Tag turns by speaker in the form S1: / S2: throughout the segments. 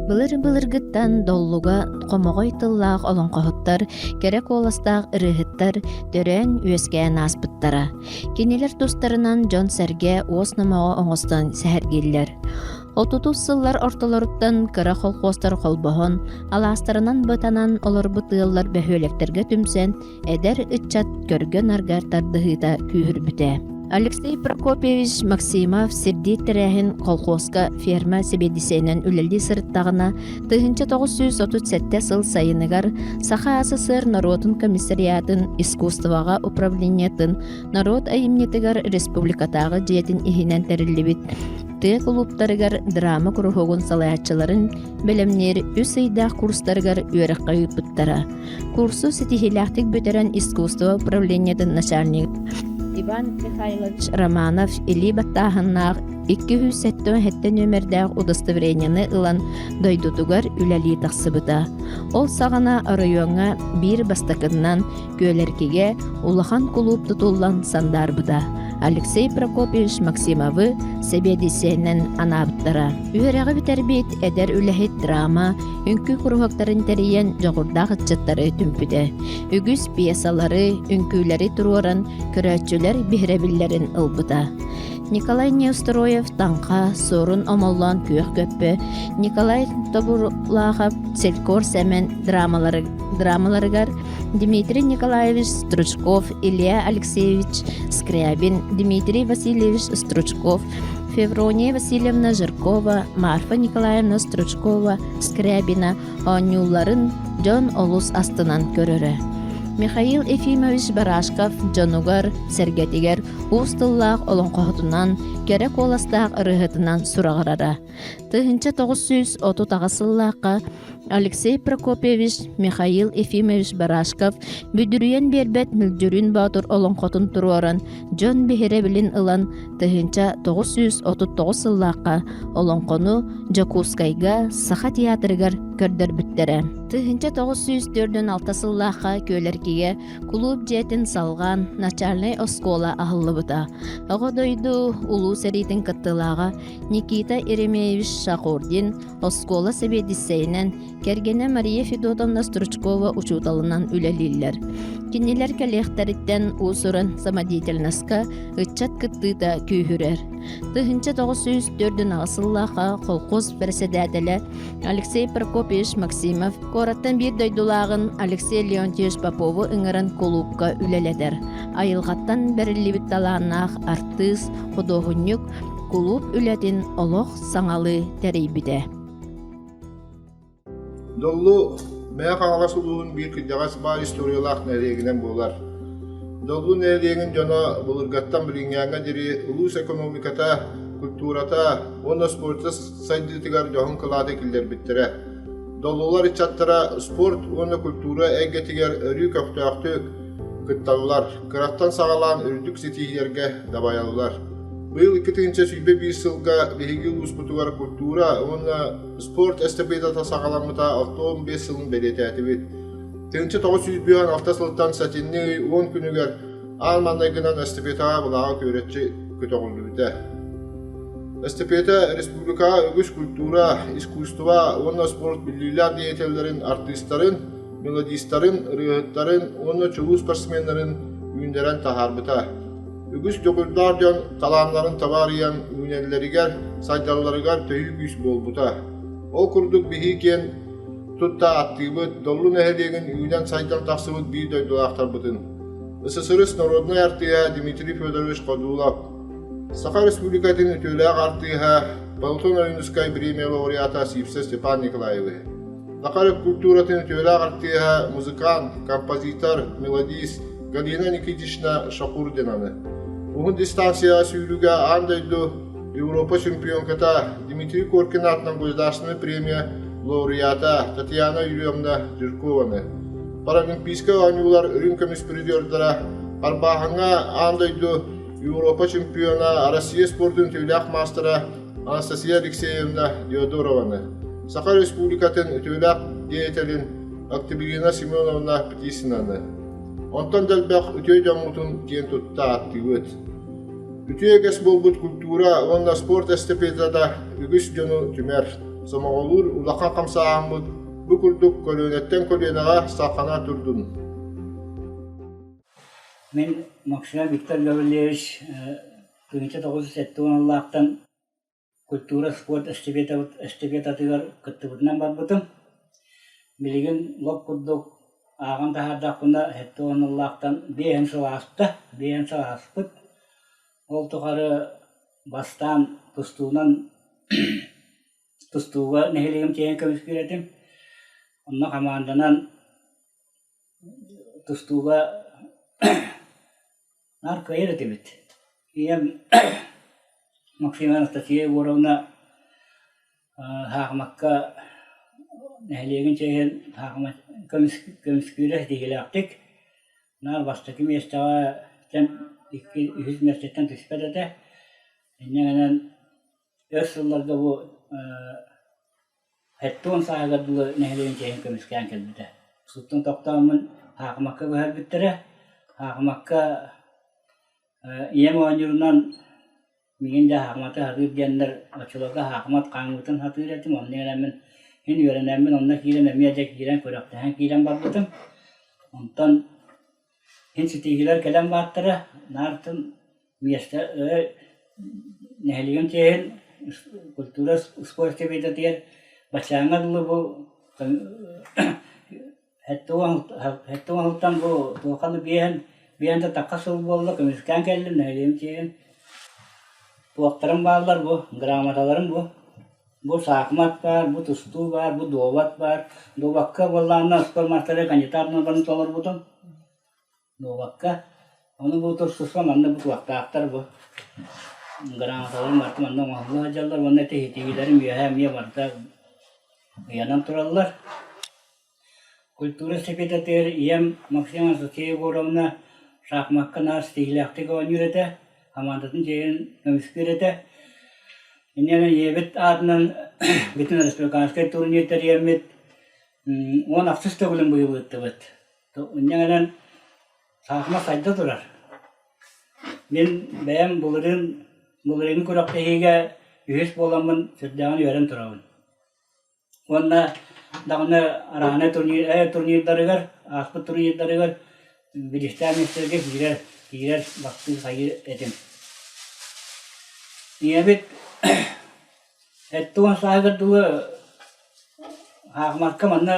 S1: Былыр-былыргыттан доллуга хомоҕой тыллаах олоҥхоһуттар, кэрэ куоластаах ырыаһыттар төрөөн-үөскээн ааспыттара. Кинилэр тустарынан дьон-сэргэ уос номоҕо оҥостон сэһэргииллэр. Отутус сыллар ортолоруттан кыра колхуостар холбоһон, алаастарынан бытанан олорбут ыаллар бөһүөлэктэргэ түмсэн, эдэр ыччат көргө-нарга тардыһыыта күүһүрбүтэ. Алексей Прокопьевич Максимов сирдиир тэрээһин колхуоска ферма сэбиэдиссэйинэн үлэлии сырыттаҕына, 1937 сыл сайыныгар Саха АССР норуотун комиссариатын искусствоҕа управлениетын норуот айымньытыгар республикатааҕы дьиэтин иһинэн тэриллибит тыа кулууптарыгар драма куруһуогун салайааччыларын бэлэмниир үс ыйдаах курстарыгар үөрэххэ ыыппыттара. Курсу ситиһиилээхтик бүтэрэн искусство управлениетын начальник Иван Михайлович Романов илии баттааһыннаах 277 нүөмэрдээх удостоверениены ылан дойдутугар үлэлии тахсыбыта. Ол саҕана оройуоҥҥа биир бастакыннан Күөлэркигэ улахан кулууп тутуллан сандаарбыта. Алексей Прокопьевич Максимовы сэбиэдиссэйинэн анаабыттара. Үөрэҕи бүтэрбит эдэр үлэһит драма, үҥкүү куруһуоктарын тэрийэн дьоҕурдаах ыччаттары түмпүтэ. Үгүс пьесалары, үҥкүүлэри туруоран көрөөччүлэр биһирэбиллэрин ылбыта. Николай Неустроев Таҥха, Суорун Омоллоон Күөх Көппө, Николай Тобурлаахап Селькор Сэмэн драмалары, драмаларыгар Дмитрий Николаевич Стручков, Илья Алексеевич Скрябин, Дмитрий Васильевич Стручков, Феврония Васильевна Жиркова, Марфа Николаевна Стручкова, Скрябина оонньуулларын дьон олус астынан көрөрө. Михаил Ефимович Барашков дьонугар, сэргэтигэр уус тыллаах олоҥхоһутунан, кэрэ куоластаах ырыаһытынан сураҕырара. 1938 сыллаахха Алексей Прокопьевич Михаил Ефимович Барашков бүдүрүйэн биэрбэт Мүлдьүрүн Боотур олоҥхотун туруоран, дьон биһирэбилин ылан 1939 сыллаахха олоҥхону Дьокуускайга Саха театрыгар көрдөрбүттэрэ. 1946 сыллаахха Күөлэркигэ Кулууп дьиэтин салҕаан начальнай оскуола аһыллыбыта. Оҕо дойду улуу сэриитин кыттыылааҕа Никита Еремеевич Шахурдин оскуола сэбиэдиссэйинэн, кэргэнэ Мария Федотовна Стручкова учууталынан үлэлииллэр. Кинилэр кэлиэхтэриттэн уус-уран самодеятельноска ыччат кыттыыта күүһүрэр. 1948 сыллаахха колхоз бэрэссэдээтэлэ Алексей Прокопьевич Максимов куораттан биир дойдулааҕын Алексей Леонтьевич Попову ыҥыран кулуупка үлэлэтэр. Айылҕаттан бэриллибит талааннаах артыыс, худуоһунньук кулууп үлэтин олох саҥалыы тэрийбитэ.
S2: Доллу Мэҥэ Хаҥалас улууһун биир кырдьаҕас баай историялаах нэһилиэгинэн буолар. Доллу нэһилиэгин дьоно былыргаттан билиҥҥээҥҥэ диэри улуус экономиката, культурата уонна спорта сайдыытыгар дьоһун кылааты киллэрбиттэрэ. Доллулар ыччаттара спорт уонна культура эйгэтигэр өрүү көхтөөхтүк кытталлар, кыраттан саҕалаан үрдүк ситиһиилэргэ дабайаллар. Быйыл 2021 сылга биһиги улууспутугар культура уонна спорт эстафетата саҕаламмыта 65 сылын бэлиэтээтибит. 1996 сылтан сэтинньи ый 10 күнүгэр аан маҥнайгынан эстафетаҕа былааҕы күөрэччи көтөҕүллүбүтэ. Эстафета республикаҕа үгүс культура, искусство уонна спорт биллиилээх деятеллэрин, артыыстарын, мелодистарын, ырыаһыттарын уонна чулуу спортсменнарын үүннэрэн таһаарбыта. Үгүс дьоҕурдаах дьон талааннарын таба арыйан үүнэллэригэр, сайдалларыгар төһүү күүс буолбута. Ол курдук биһиги киэн тутта ааттыыбыт Доллу нэһилиэгин үүнэн-сайдан тахсыбыт биир дойдулаахтарбытын. СССР народнай артыыһа Дмитрий Федорович Ходулов, Саха Республикатын үтүөлээх артыыһа Платон Ойуунускай бириэмийэ лауреата Сивцев Степан Николаевич, Саха культуратын үтүөлээх артыыһа, музыкант, композитор, мелодист Галина Никитична Шахурдинаны, уһун дистанцияҕа сүүрүүгэ аан дойду Европа чемпионката Дмитрий Коркин аатынан государственнай премия лауреата Татьяна Юрьевна Жиркованы, Паралимпийскай оонньуулар үрүҥ көмүс призердара, харбааһыҥҥа аан дойду Европа чемпиона, Россия спордун үтүөлээх маастара Анастасия Алексеевна Диодорованы, Саха Республикатын үтүөлээх деятелин Октябрина Семеновна Птицынаны, онтон да элбэх үтүө дьоммутун киэн тутта ааттыыбыт. Үтүө үгэс буолбут культура уонна спорт эстафетата үгүс дьону түмэр. сомоҕолуур улахан хамсааһыммыт бу курдук көлүөнэттэн көлүөнэҕэ салҕана турдун.
S3: Мин Максимов Виктор Гаврильевич 1970 сыллаахтан культура спорт эстафетатыгар кыттыбытынан барбытым. Билигин лоп курдук ааҕан таһаардахпына 70 сыллаахтан биэһин сыл ааста, биэһин сыл ааспыт. Ол тухары бастаан тустуунан тустууга нэһилиэгим чиэһин көмүскүүр этим. Онно хамаанданан тустууга наар кыайар этибит. Ийэм Максима Анастасия Егоровна саахымакка нэһилиэгин чиэһин саахымат көмүскүүрэ ситиһиилээхтик. Наар бастакы миэстэҕэ икки, үһүс миэстэттэн түспэт этэ. Инньэ гынан өр сылларга бу 70 сааһыгар дылы нэһилиэгин чиэһин көмүскээн кэлбитэ. Суттан тохтооммун Хаахымакка көһөрбүттэрэ. Хаахымакка ийэм оонньуурунан миигин дьэ хаахыматы сатыыр диэннэр оччолорго хаахымат хаамыытын сатыыр этим. Онно үөрэммин, син үөрэнэммин онно киирэн эмиэ дьэ киирэн күрэхтэһэн киирэн барбытым. Онтон син ситиһиилэр кэлэн бааттара. Наартын миэстэ нэһилиэгин чиэһин культура спорт сэбиэтэтигэр баччааҥҥа дылы бу 70 сылтан бу туохханы биэһэн биэһэн да тахха сыл буолла көмүскээн кэллим нэһилиэгим чиэһин туохтарым бааллар бу грамоталарым бу бу саахымат баар бу тустуу баар бу дуобат баар дуобакка буоллаҕына спорт маастара кандидат нуорманы толорбутум Дуобакка. Ону бу тустуспа манна бу туохтаахтар бу грамоталарым барыта манна оҥоһулла сылдьаллар уонна тиһитиилэрим үөһэ эмиэ барыта ыйанан тураллар. Культура секретарь ийэм Максима Анастасия Егоровна шахмакка наар ситиһиилээхтик оонньуур этэ, хамаандатын чиэһин көмүскүүр этэ. Инньэ ийэбит аатынан бүтүн республиканскай турнир тэрийэммит 18 төгүлүн быйыл ыыттыбыт. Инньэ гынан саахыма сайда турар. Мин бэйэм былырыын былырыыҥҥы күрэхтэһиигэ үһүс буоламмын сүрдээҕин үөрэн турабын. Уонна даҕаны араанай турнир турнирдарыгар, ааспыт турнирдарыгар бириистээх миэстэлэргэ киирэр, киирэр бастыыр хайыы этим. Ийэбит 70 сааһыгар дылы Хаахымакка манна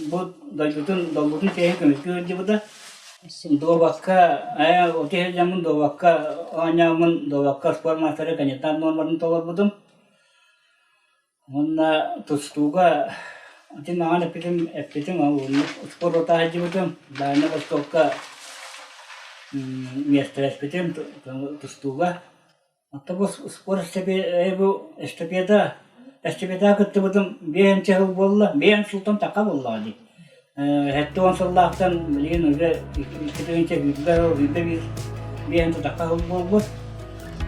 S3: бу дойдутун долгутун чиэһин көмүскүү сылдьыбыта. Дуобакка ээ ити сылдьаммын дуобакка оонньооммун дуобакка спорт маастара кандидат нуорматын толорбутум. Уонна тустууга ити маҥан эппитим эппитим ол спорт сылдьыбытым. Дальнай Востокка миэстэлэспитим тустууга. Оттон бу спорт бу эстафета эстафетаҕа кыттыбытым биэһинчэ сыл буолла, биэһин сылтан тахха буоллаҕа дии. 70 сыллаахтан билигин уже 2 сүүрбэ сыл, 21 биэһинчэ тахха сыл буолбут.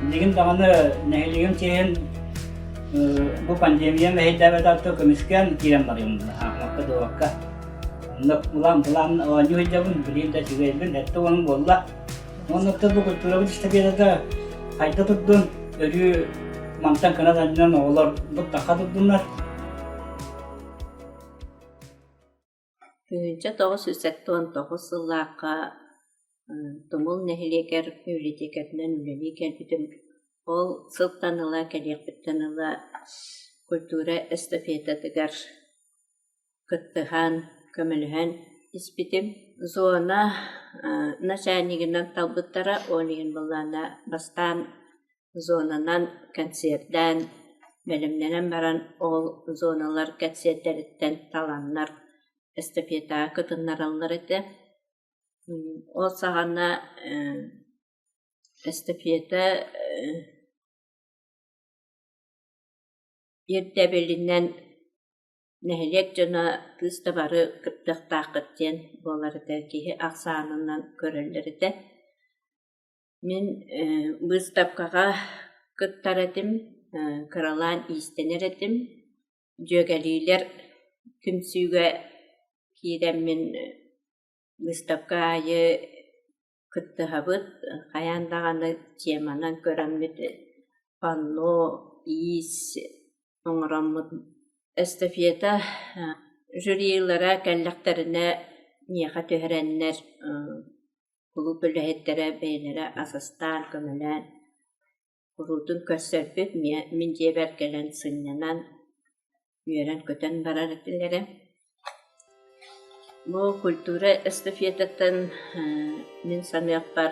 S3: Билигин даҕаны нэһилиэгим чиэһин бу пандемия мэһэйдээбэтэхтэ көмүскээн киирэн барыам аахмакка дуобакка. Онно былаан былаан оонньуу сылдьабын, билигин да үчүгэйбин, 70 буолла. Уонна бу культурабыт эстафетата хайда турдун, өрүү мантан кынат анньынан оҕолор быттахха турдуннар.
S1: 1979 сыллаахха Тумул нэһилиэгэр библиотекатынан үлэлии кэлбитим. Ол сылтан ыла кэлиэхпиттэн ыла культура эстафетатыгар кыттыһан, көмөлөһөн испитим. Зона начальнигынан талбыттара, ол иһин былаана бастаан зонанан концертээн бэлэмнэнэн баран ол зоналар кэнсиэрдэриттэн таланнар эстафетаҕа кытыннараллар этэ. Ол саҕана эстафета ирдэбилинэн Нэһилиэк дьоно кыыс да бары кыттыахтааххыт диэн буолар этэ, киһи ахсаанынан көрөллөр этэ. Мин быыстапкаҕа кыттар этим, кыралаан иистэнэр этим. Дьүөгэлиилэр түмсүүгэ киирэммин быыстапка аайы кыттыһабыт, хайаан даҕаны теманан көрөммүт панно, иис оҥороммут.
S4: Эстафета жюрилара кэллэхтэринэ миэхэ түһэрэннэр кулууп үлэһиттэрэ бэйэлэрэ ас астаан көмөлөөн куруутун көрсөрбүт, мин дьиэбэр кэлэн сынньанан, үөрэн-көтөн барар этилэрэ. Бу культура эстафетатын мин саныахпар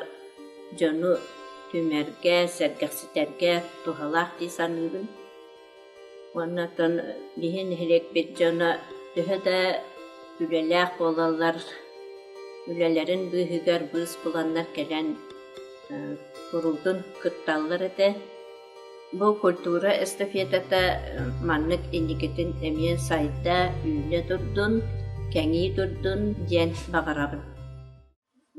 S4: дьону түмэргэ, сэргэхситэргэ туһалаах дии саныыбын. Уонна оттон биһи нэһилиэкпит дьоно төһө да үлэлээх буолаллар, үлэлэрин быыһыгар быыс буланнар кэлэн куруутун кытталлар этэ. Бу культура эстафетата маннык инникитин эмиэ сайда, үүнэ турдун, кэҥии турдун диэн баҕарабын.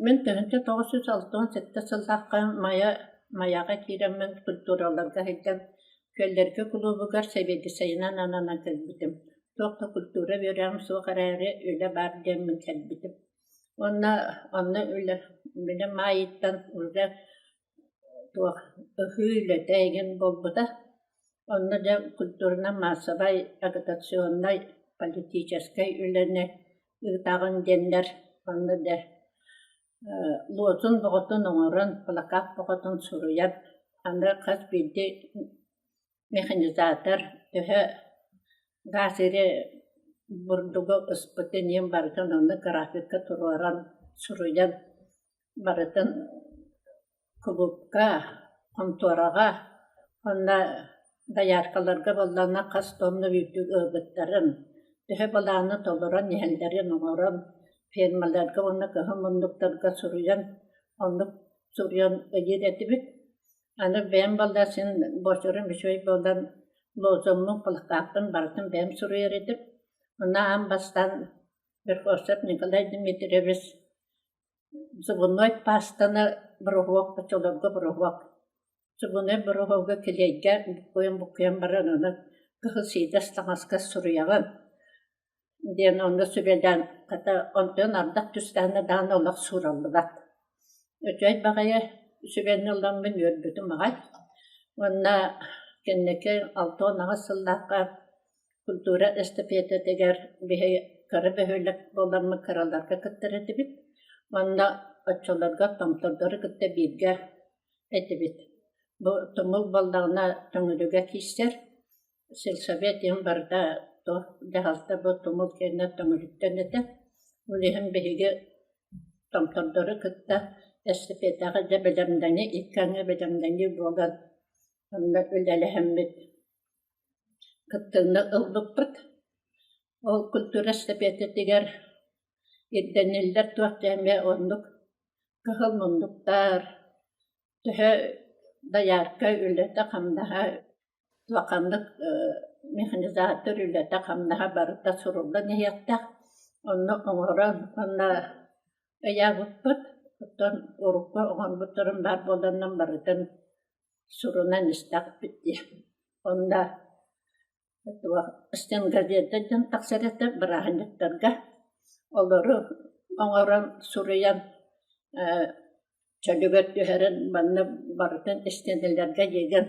S5: Мин 1967 сыллаахха Майа Майаҕа киирэммин культураларга сылдьан Күөллэргэ кулуубугар сэбиэдиссэйинэн ананан кэлбитим. Туох да культура үөрэҕим суох эрээри, үлэ баар диэммин кэлбитим. Уонна онно үлэ били маайыттан уже туох ыһыы үлэтэ эҥин буолбута. Онно дьэ культурно-маассабай, агитационнай, политическай үлэни ыытаҕын диэннэр онно дьэ луотун бөҕөтүн оҥорон, плакат бөҕөтүн суруйан, аны хас биирдии механизатор төһө газ ири бурдугу ыспытын иһин барытын онно графикка туруоран суруйан барытын кулуупка, хонтуораҕа уонна дояркаларга буоллаҕына хас тонна үүтү ыабыттарын, төһө былааны толорон иһэллэрин оҥорон фермаларга уонна кыһыл муннуктарга суруйан оннук суруйан ыйыыр этибит. Аны бэйэм буолла син буочарым үчүгэй буолан лозуммун, плакаппын барытын бэйэм суруйар этим. Онно аан бастаан Верховцев Николай Дмитриевич зубной пастаны бороһуок оччолорго бороһуок зубной бороһуогу килиэйгэ буккуйан-буккуйан баран ону кыһыл сиидэс таҥаска суруйаҕын диэн онно сүбэлээн хата онтон ардах түстэҕинэ даҕаны олох суураллыбат. Үчүгэй баҕайы сүбэни ыламмын үөрбүтүм аҕай. Уонна кэнники 68 сыллаахха культура эстафетатыгар биһи кыра бөһүөлэк буоламмыт кыраларга кыттар этибит. Уонна оччолорго томтордору кытта бииргэ этибит. Бу тумул буоллаҕына Төҥүлүгэ киирсэр, сельсовет иһин барыта туох дьаһалта бу тумул кэннэ Төҥүлүттэн этэ. Ол иһин биһиги томтордору кытта эстафетаҕа дьэ бэлэмнэнии, икки аҥы бэлэмнэнии буолан онно үлэлэһэммит кыттыыны ылбыппыт. Ол культура эстафетатыгар ирдэниллэр туох да эмэ оннук кыһыл муннуктар, төһө доярка үлэтэ-хамнаһа улаханнык механизатор үлэтэ-хамнаһа барыта суруллан иһиэхтээх. Онно оҥорон уонна ыйаабыппыт. Оттон урукку оҥорбуттарым баар буоланнар барытын сурунан истэхпит дии. Онно туох стенгазета диэн тахсар этэ бырааһынньыктарга. Олору оҥорон суруйан чөлүгэр түһэрэн манна барытын истиэнэлэргэ диэгэн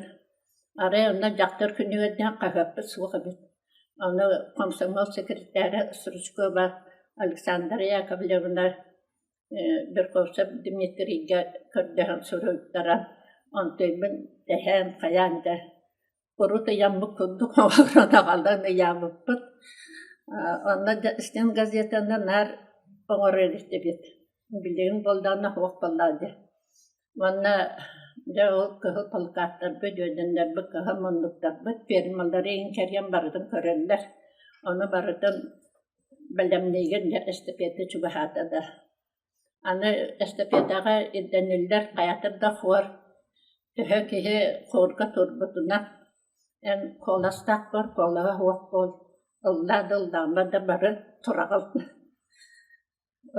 S5: арай онно дьахтар күнүгэр диэн хаһыаппыт суох эбит. Ону комсомол секретаря Стручкова Александра Яковлевна Берковцев Дмитрийгэ көрдөһөн суруйтаран онтуйбун тэһээн хайаан да урут ыйаммыт курдук оҥорон аҕалан ыйаабыппыт. Онно стенгазетаны наар оҥорор этибит. Билигин буоллаҕына суох буоллаҕа дии. Уонна дьэ ол кыһыл плакаттарбыт, үөдэннэрбит, кыһыл муннуктарбыт фермалары иһин кэрийэн барытын көрөллөр. Ону барытын бэлэмниигин дьэ эстафета чугаһаата да. Аны эстафетаҕа ирдэниллэр хайатар да хор төһө киһи хорга турбутунан эн куоластаах буол, куолаһа суох буол, ыллаа да ыллаама да бары тураҕын.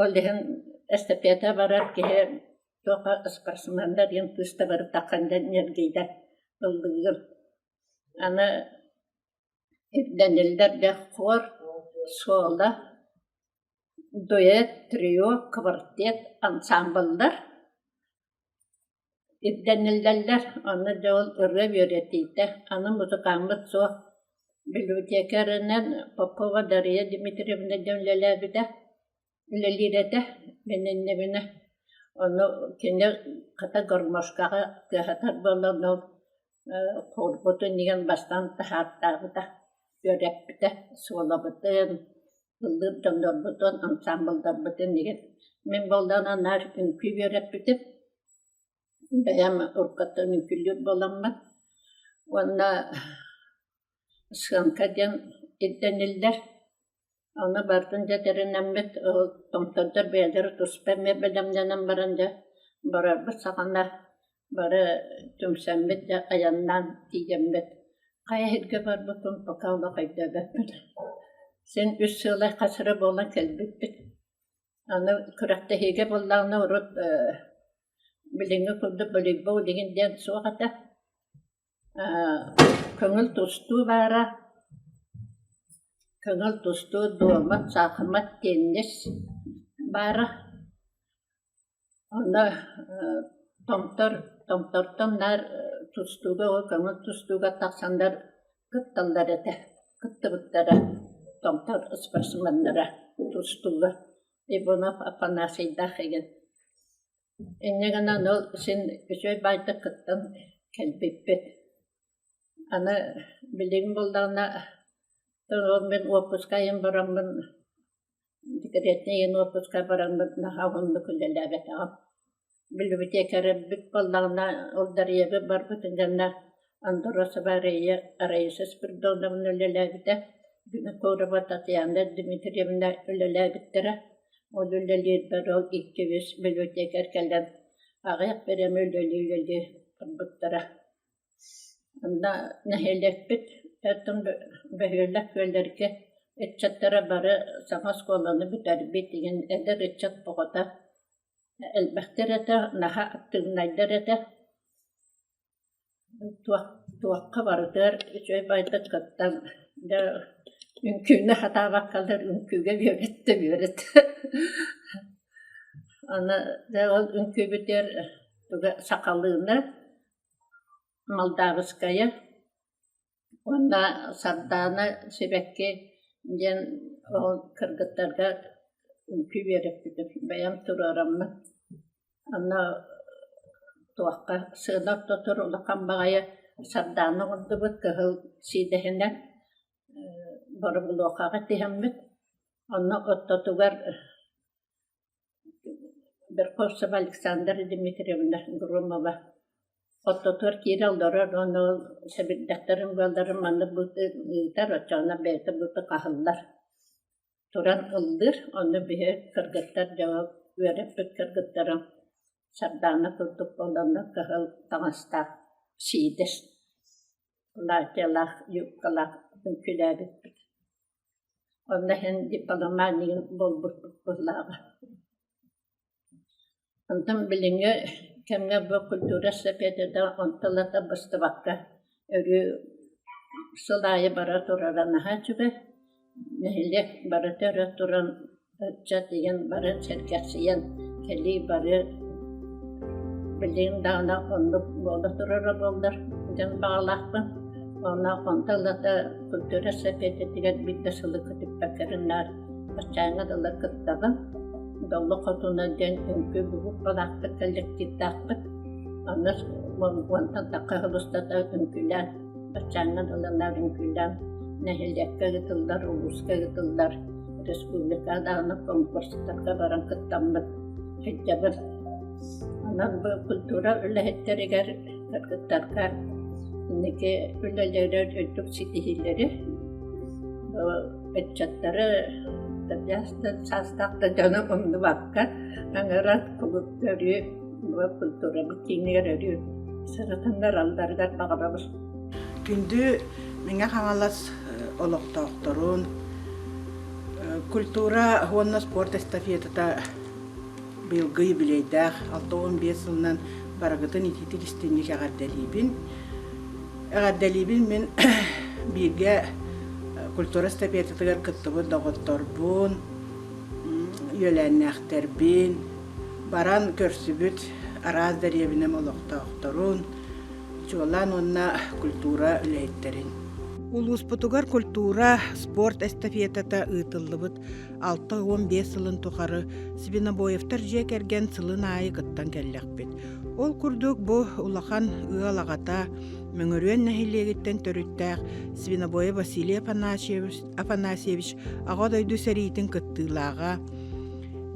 S5: Ол иһин эстафета барар киһи туох спортсменнар диэн кыыс да барытаххын диэн ньиргийдэр ыллыыгын. Аны ирдэниллэр да хор, суола, дуэт, трио, квартет, ансаамбыллар ирдэниллэллэр. Онно дьэ ол ырыа үөрэтиитэ, аны музыкаммыт суох. Библиотекарынан Попова Дария Дмитриевна диэн үлэлээбитэ, үлэлиир этэ мин иннибинэ. Ону кини хата гармошкаҕа тыаһатар буолан ол хорбутун иһэн бастаан таһаартаабыта, үөрэппитэ, суолабытын, ыллыыр дьоннорбутун, ансаамбылларбытын иһин. Мин буоллаҕына наар үҥкүү үөрэппитим. Бэйэм уруккаттан үҥкүүлүүр буоламмын уонна сыаҥка диэн ирдэниллэр. Ону барытын дьэ тэринэммит, томтордор бэйэлэрэ туспа эмиэ бэлэмнэнэн баран дьэ барарбыт саҕана бары түмсэммит дьэ айаннаан тиийэммит хайа сиргэ барбыппын пока олох өйдөөбөппүн. Син үс сыалай хас эрэ буолан кэлбиппит. Аны күрэхтэһиигэ буоллаҕына урут билиҥҥи курдук волейбол игин диэн суох этэ. Көҥүл тустуу баара, көҥүл тустуу, дуомат, саахымат, теннис баара. Онно томтор, томтортон наар тустууга көҥүл тустууга тахсаннар кытталлар этэ, кыттыбыттара томтор спортсменнара тустууга Иванов Афанасийдаах игин. Инньэ гынан ол син үчүгэй баайдык кыттан кэлбиппит. Аны билигин буоллаҕына ол мин уоппуска айан бараммын декретнэй иһин уоппуска бараммын наһаа уһуннук үлэлээбэтэҕим. Билбитиэкэрбит буоллаҕына ол Дарьябыт барбытын кэннэ Андросова Раиса Спиридоновна үлэлээбитэ, Винокурова Татьяна Дмитриевна үлэлээбиттэрэ. Ол үлэлиирбэр ол икки-үс библиотекарь кэлэн аҕыйах бириэмэ үлэлии-үлэлии барбыттара. Онно нэһилиэкпит оттон бөһүөлэк күөллэргэ ыччаттара бары саҥа оскуоланы бүтэрбит игин эдэр ыччат оҕото элбэхтэр этэ, наһаа актыыбынайдар этэ. Туох туохха барытыгар үчүгэй баайдык кыттан дьэ үҥкүүнү хатаабаккалар үҥкүүгэ үөрэттэ үөрэт. Аны дьэ ол үҥкүүбүтүгэр туга сахалыыны Молдавская уонна Сардаана сибэкки диэн ол кыргыттарга үҥкүү үөрэппитим бэйэм туруораммын. Онно туохха сыана ортотугар улахан баҕайы Сардаана оҥордубут кыһыл сиидэһинэн боробулуохаҕа тиһэммит. Онно ортотугар Верховцева Александра Дмитриевна Громова ортотугар киирэ олорор уонна ол сэбирдэхтэрин быаларын маннык ыытар, оччоҕуна бэйэтэ быты хаһыллар. Туран ыллыыр, онно биһи кыргыттар дьэ ол үөрэппит кыргыттарым Сардаана курдук буоланнар кыһыл таҥастаах сиидэс платьелаах, юбкалаах үҥкүүлээбиппит. Онно иһин дипломанигын буолбуппут быһыылааҕа. Онтон билиҥҥи кэмҥэ бу культура эстафетата онтон ылата быстыбакка өрүү сыл аайы бара турара наһаа үчүгэй. Нэһилиэк барыта өрө туран ыччат ийэн бары сэргэхсийэн кэлии бары билигин даҕаны оннук буола турара буоллар диэн баҕалаахпын. Уонна онтон ылата культура эстафетатыгар биир да сылы көтүппэккэ наар баччааҥҥа дылы кыттабын. Доллу Хотуна диэн үҥкүү группалаахпыт, коллективтаахпыт. Онно уонтан тахха сыл устата үҥкүүлээн баччааҥҥа дылы наар үҥкүүлээн нэһилиэккэ ыытыллар, улууска ыытыллар республика даҕаны конкурстарга баран кыттаммыт сылдьабын. Онон бу культура үлэһиттэригэр кыргыттарга инники үлэлэригэр үрдүк ситиһиилэри, ыччаттары саастаах да дьону умнубакка ыҥыран кулуупка өрүү бу культурабыт киинигэр өрүү сырытыннаралларыгар баҕарабын.
S6: Күндү Мэҥэ Хаҥалас олохтоохторун культура уонна спорт эстафетата быйылгы юбилейдаах 65 сылынан барыгытын итиитик истиҥник эҕэрдэлиибин. Эҕэрдэлиибин мин бииргэ культура эстафетатыгар кыттыбыт доҕотторбун, үөлээннээхтэрбин, баран көрсүбүт араас дэриэбинэм олохтоохторун, чуолаан уонна культура үлэһиттэрин. Улууспутугар культура, спорт эстафетата ыытыллыбыт 65 сылын тухары Свинобоевтар дьиэ кэргэн сылын аайы кыттан кэллэхпит. Ол курдук бу улахан ыал аҕата Мөҥүрүөн нэһилиэгиттэн төрүттээх Свинобоев Василий Афанасьевич Аҕа дойду сэриитин кыттыылааҕа,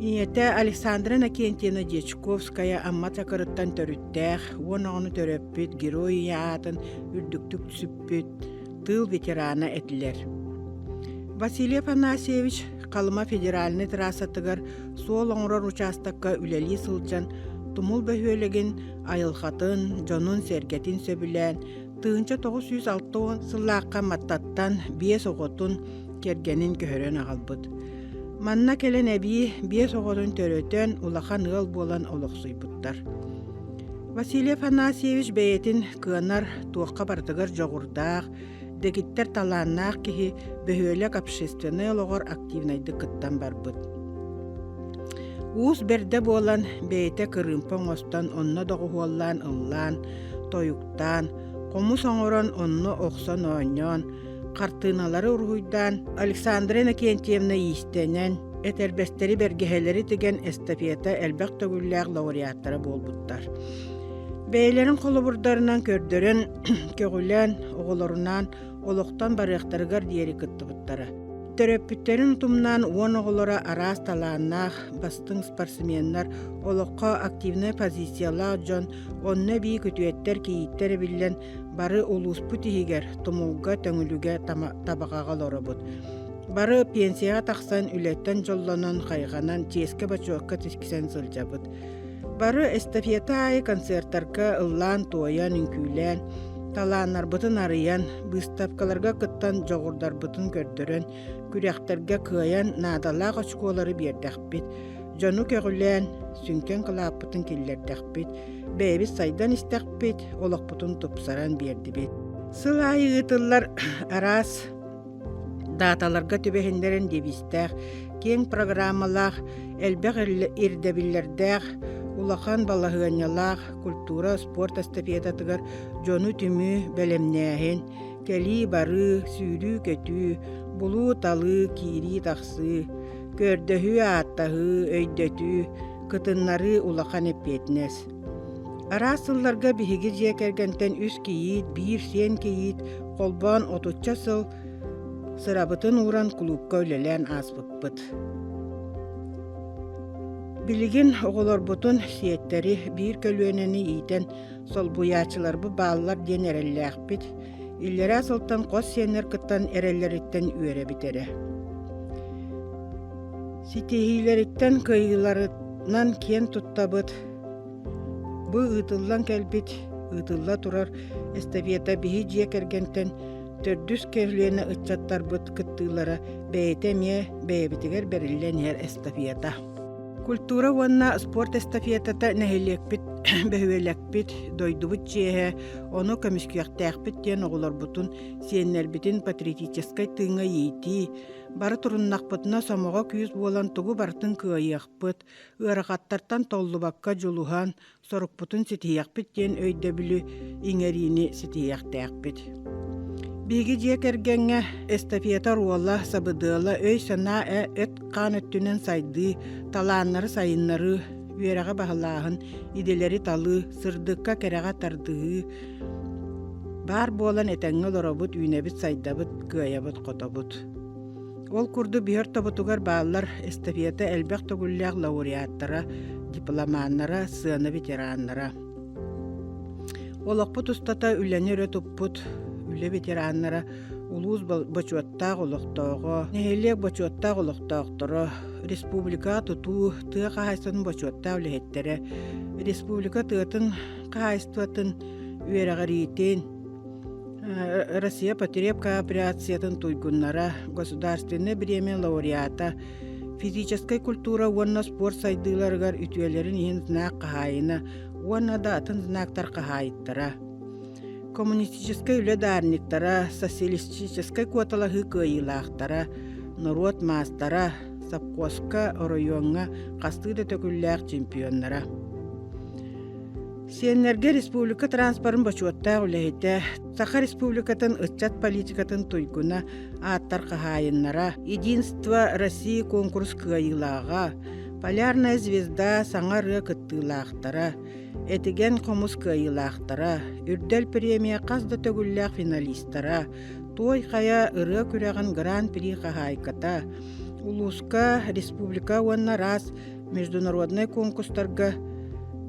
S6: ийэтэ Александра Иннокентьевна Дьячковская Амма Чакырыттан төрүттээх, уон оҕону төрөппүт, Герой ийэ аатын үрдүктүк сүкпүт тыыл ветерана этилэр. Василий Афанасьевич Халыма федеральнай трассатыгар суол оҥорор учаастакка үлэлии сылдьан Тумул бөһүөлэгин айылҕатын, дьонун-сэргэтин сөбүлээн 1960 сыллаахха Маттаттан биэс оҕотун, кэргэнин көһөрөн аҕалбыт. Манна кэлэн эбии биэс оҕотун төрөтөн, улахан ыал буолан олохсуйбуттар. Василий Афанасьевич бэйэтин кыанар, туохха барытыгар дьоҕурдаах, дэгиттэр талааннаах киһи бөһүөлэк общественнай олоҕор активнайдык кыттан барбыт. Уус бэрдэ буолан, бэйэтэ кырыымпа оҥостон онно доҕуһуоллаан ыллаан, тойуктаан, хомус оҥорон онно охсон оонньоон, хартыыналары уруһуйдаан Александра Иннокентьевна иистэнэн, этэрбэстэри бэргэһэлэри тигэн эстафета элбэх төгүллээх лауреаттара буолбуттар. Бэйэлэрин холобурдарынан көрдөрөн, көҕүлээн, оҕолорунаан олохтон барыахтарыгар диэри кыттыбыттара. Төрөппүттэрин утумнаан уон оҕолоро араас талааннаах, бастыҥ спортсменнар, олоххо активнай позициялаах дьон, онно эбии күтүөттэр, кийииттэр эбиллэн, бары улууспут иһигэр Тумулга, Төҥүлүгэ, Табаҕаҕа олоробут. Бары пенсияҕа тахсан үлэттэн дьоллонон, хайҕанан, чиэскэ-бочуокка тиксэн сылдьабыт. Бары эстафета аайы концертарга ыллаан-туойан, үҥкүүлээн, талааннарбытын арыйан, быыстапкаларга кыттан дьоҕурдарбытын көрдөрөн, күрэхтэргэ кыайан наадалаах очколары биэрдэхпит, дьону көҕүлээн, сүҥкэн кылааппытын киллэрдэхпит, бэйэбит сайдан истэхпит, олохпутун тупсаран биэрдибит. Сыл аайы ыытыллар араас дааталарга түбэһиннэрэн девизтээх, киэҥ программалаах, элбэх ирдэбиллэрдээх, улахан балаһыанньалаах культура, спорт эстафетатыгар дьону түмүү, бэлэмнээһин, кэлии-барыы, сүүрүү-көтүү, булуу-талыы, киирии-тахсыы, көрдөһүү-ааттаһыы, өйдөтүү, кытыннарыы улахан эппиэтинэс. Араас сылларга биһиги дьиэ кэргэнтэн үс кийиит, биир сиэн кийиит холбоон отучча сыл сырабытын ууран кулуупка үлэлээн ааспыппыт. Билигин оҕолорбутун, сиэттэри биир көлүөнэни иитэн солбуйааччыларбыт бааллар диэн эрэллээхпит. Иллэрээ сылтан хос сиэннэр кыттан эрэллэриттэн үөрэбит эрэ. Ситиһиилэриттэн кыайыыларынан киэн туттабыт. Бу ыытыллан кэлбит, ыытылла турар эстафета биһи дьиэ кэргэнтэн төрдүс көлүөнэ ыччаттарбыт кыттыылара бэйэтэ эмиэ бэйэбитигэр бэриллэн иһэр эстафета. Культура уонна спорт эстафетата нэһилиэкпит, бөһүөлэкпит, дойдубут чиэһэ, ону көмүскүөхтээхпит диэн оҕолорбутун, сиэннэрбитин патриотическай тыыҥҥа иитии, бары туруннахпытына сомоҕо күүс буолан тугу барытын кыайыахпыт, ыарахаттартан толлубакка дьулуһан, сорукпутун ситиһиэхпит диэн өйдөбүлү иҥэриини ситиһиэхтээхпит. Биһиги дьиэ кэргэҥҥэ эстафета оруола, сабыдыала, өй-санаа эт-хаан өттүнэн сайдыы, талааннары сайыннарыы, үөрэҕи баһылааһын, идэлэри талыы, сырдыкка, кэрэҕэ тардыһыы баар буолан этэҥҥэ олоробут, үүнэбит-сайдабыт, кыайабыт-хотобут. Ол курдук биһи ортобутугар бааллар эстафета элбэх төгүллээх лауреаттара, дипломаннара, сыана ветераннара. Олохпут устата үлэни өрө туппут үлэ ветераннара улуус бочуоттаах олохтооҕо, нэһилиэк бочуоттаах олохтоохторо, республика тутуу, тыа хаһаайыстыбатын бочуоттаах үлэһиттэрэ, республика тыатын хаһаайыстыбатын үөрэҕириитин, Россия потребкооперациятын туйгуннара, Государственнай бириэмийэ лауреата, физическэй культура уонна спорт сайдыыларыгар үтүөлэрин иһин знак хаһаайына уонна да атын знактар хаһаайыттара. Коммунистическай үлэ даарниктара, социалистическай куоталаһыы кыайыылаахтара, норуот маастара, сопхуоска, оройуоҥҥа хастыы да төгүллээх чемпионнара. Сиэннэргэ республика транспорын бочуоттаах үлэһитэ, Саха Республикатын ыччат политикатын туйгуна, ааттар хаһаайыннара, Единство России конкурс кыайыылааҕа, Полярная звезда саҥа ырыа кыттыылаахтара, Этигэн хомус кыайыылаахтара, Үрдэл премия хас да төгүллээх финалистара, Туой Хайа ырыа күрэҕин гран-при хаһаайката, улууска, республика уонна араас международнай конкурстарга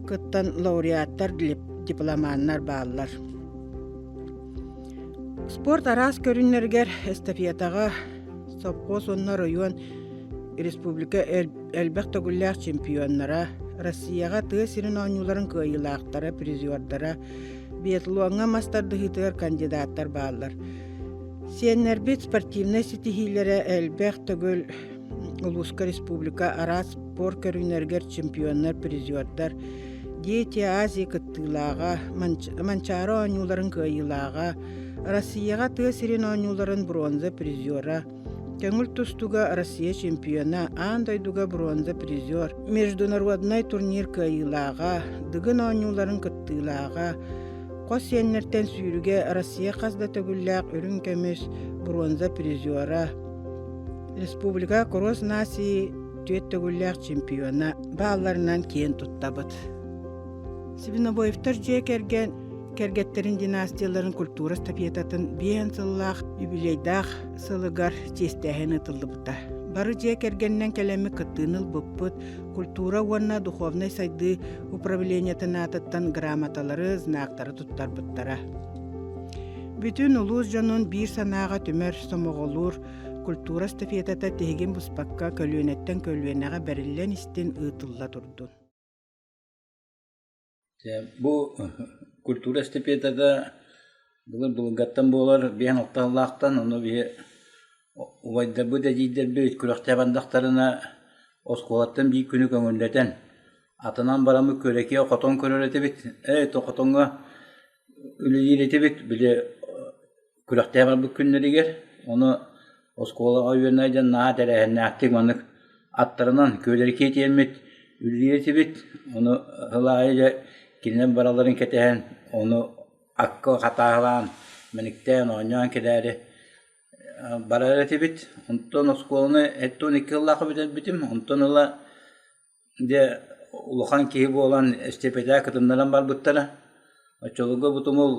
S6: кыттан лауреаттар, дипломаннар бааллар. Спорт араас көрүҥнэригэр эстафетаҕа совхоз уонна оройуон республика элбэх төгүллээх чемпионнара, Россияҕа тыа сирин оонньууларын кыайыылаахтара, призердара, биатлоҥҥа мас тардыһыытыгар кандидаттар бааллар. Сиэннэрбит спортивнай ситиһиилэрэ элбэх төгүл улууска республика араас спорт көрүҥнэригэр чемпионнар, призердар, Дети Азии кыттыылааҕа, Манчаары оонньууларын кыайыылааҕа, Россияҕа тыа сирин оонньууларын бронза призера, көҥүл тустууга Россия чемпиона, аан дойдуга бронза призер, международнай турнир кыайыылааҕа, Дыгын оонньууларын кыттыылааҕа, хос сиэннэртэн сүүрүгэ Россия хас да төгүллээх үрүҥ көмүс, бронза призера, Республика Кросс нации түөрт төгүллээх чемпиона баалларынан киэн туттабыт. Свинобоевтар дьиэ кэргэн кэргэттэрин династияларын культура эстафетатын биэһэн сыллаах юбилейдаах сылыгар чиэстээһин ыытыллыбыта. Бары дьиэ кэргэнинэн кэлэммит кыттыыны ылбыппыт, культура уонна духовнай сайдыы управлениетын аатыттан грамоталары, знактары туттарбыттара. Бүтүн улуус дьонун биир санааҕа түмэр, сомоҕолуур культура эстафетата тиһигин быспакка көлүөнэттэн көлүөнэҕэ бэриллэн истин ыытылла турдун.
S3: Бу культура эстафетата былыр былыргаттан буолар биэһэн алта сыллаахтан ону биһи убайдарбыт эдьиийдэрбит күрэхтэһэ бардахтарына оскуолаттан биир күнү көҥүллэтэн атынан бараммыт күрэкиэ хотон көрөр этибит ээ то хотоҥҥо үлэлиир этибит били күрэхтэһэ барбыт күннэригэр ону оскуолаҕа үөрэнэ дьон наһаа тэрээһиннээхтик маннык аттарынан күөлэрикиэ тиэммит үлэлиир этибит ону сыл аайы дьэ кинилэр баралларын кэтэһэн ону акка хатааһылаан мэниктээн оонньоон кэлээри барар этибит онтон оскуоланы 72 сыллаахха бүтэрбитим онтон ыла Дьэ, улахан киһи буолан эстипэтээ кытыннаран барбыттара. Оччолорго бу тумул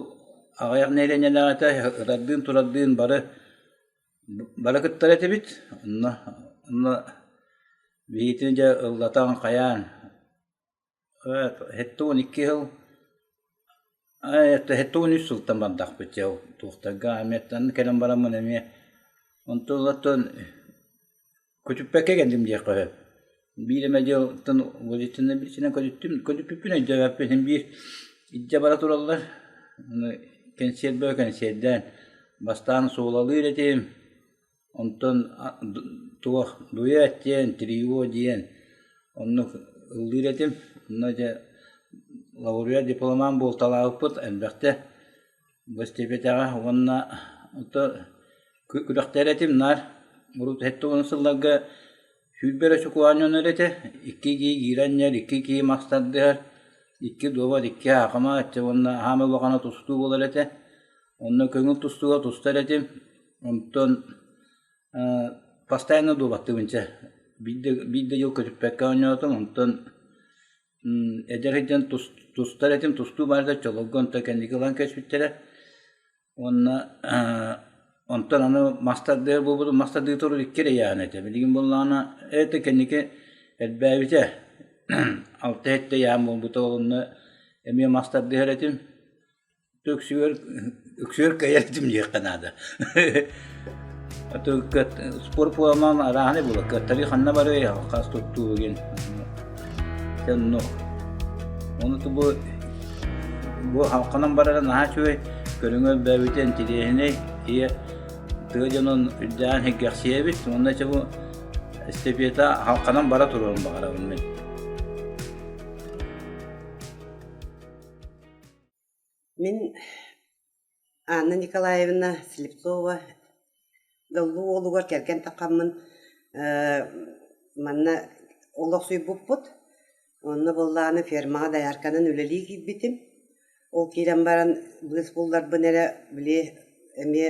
S3: аҕыйах нэһилиэнньэлээх этэ, ытардыын-турардыын бары бары кыттар этибит. Онно онно биһигитин дьэ ыллатан хайаан 72 сыл 73 сылтан бардахпыт дьэ туохтарга эмиэ кэлэн бараммын эмиэ онтон ылаттан Көтүппэккэ кэллим диэххэ сөп. Биир эмэ дьылтан водительнай билсинэн көтүттүм, көтүппүппүн өйдөөбөппүн син биир илдьэ бара тураллар. Аны кэнсиэр бөҕө кэнсиэрдээн бастаан суолалыыр этим, онтон туох дуэт диэн, трио диэн оннук ыллыыр этим. Онно дьэ лауреат дипломант буолталаабыппыт элбэхтэ. Бэстибэтэҕэ уонна ото күрэхтэр этим наар урут 70 сылларга 20 эрэ чукулаан этэ икки киһи киирэн икки киһи мас тардыһар икки дуобат икки аахыма уонна аһаамай улахана тустуу буолар этэ онно көҥүл тустууга тустар этим онтон постоянно дуобаттыыбын чэ биир да дьыл көтүппэккэ оонньоотум онтон Эдэр сылдьан тустар этим, тустуу баар да чололго онтон кэнники ылан кэспиттэрэ. Уонна онтон аны мас тардыһар буолбутум, мас тардыы турар икки эрэ ыйааһын этэ. Билигин буоллаҕына это кэнники элбээбитэ. Алта-сэттэ ыйааһын буолбута, онно эмиэ мас тардыһар этим. Үксүгэр үксүгэр кыайар этим диэххэ наада. Спорт буоламан арааһынай буолар. Кыаттарыы ханна барыай, хас туттуу диэн. Онно ону бу бу халханан барара наһаа үчүгэй, көрүҥэ элбээбитэ интириэһинэй. Ийэ тыа дьонун үрдээн сэргэхсийэбит. Уонна чэ бу эстафета халханан бара туруон баҕарабын мин.
S7: Мин Анна Николаевна Слепцова Доллу уолугар кэргэн таххаммын манна олохсуйбуппут. Онно буоллаҕына фермаҕа доярканан үлэлии киирбитим. Ол киирэн баран быыс булларбын эрэ били эмиэ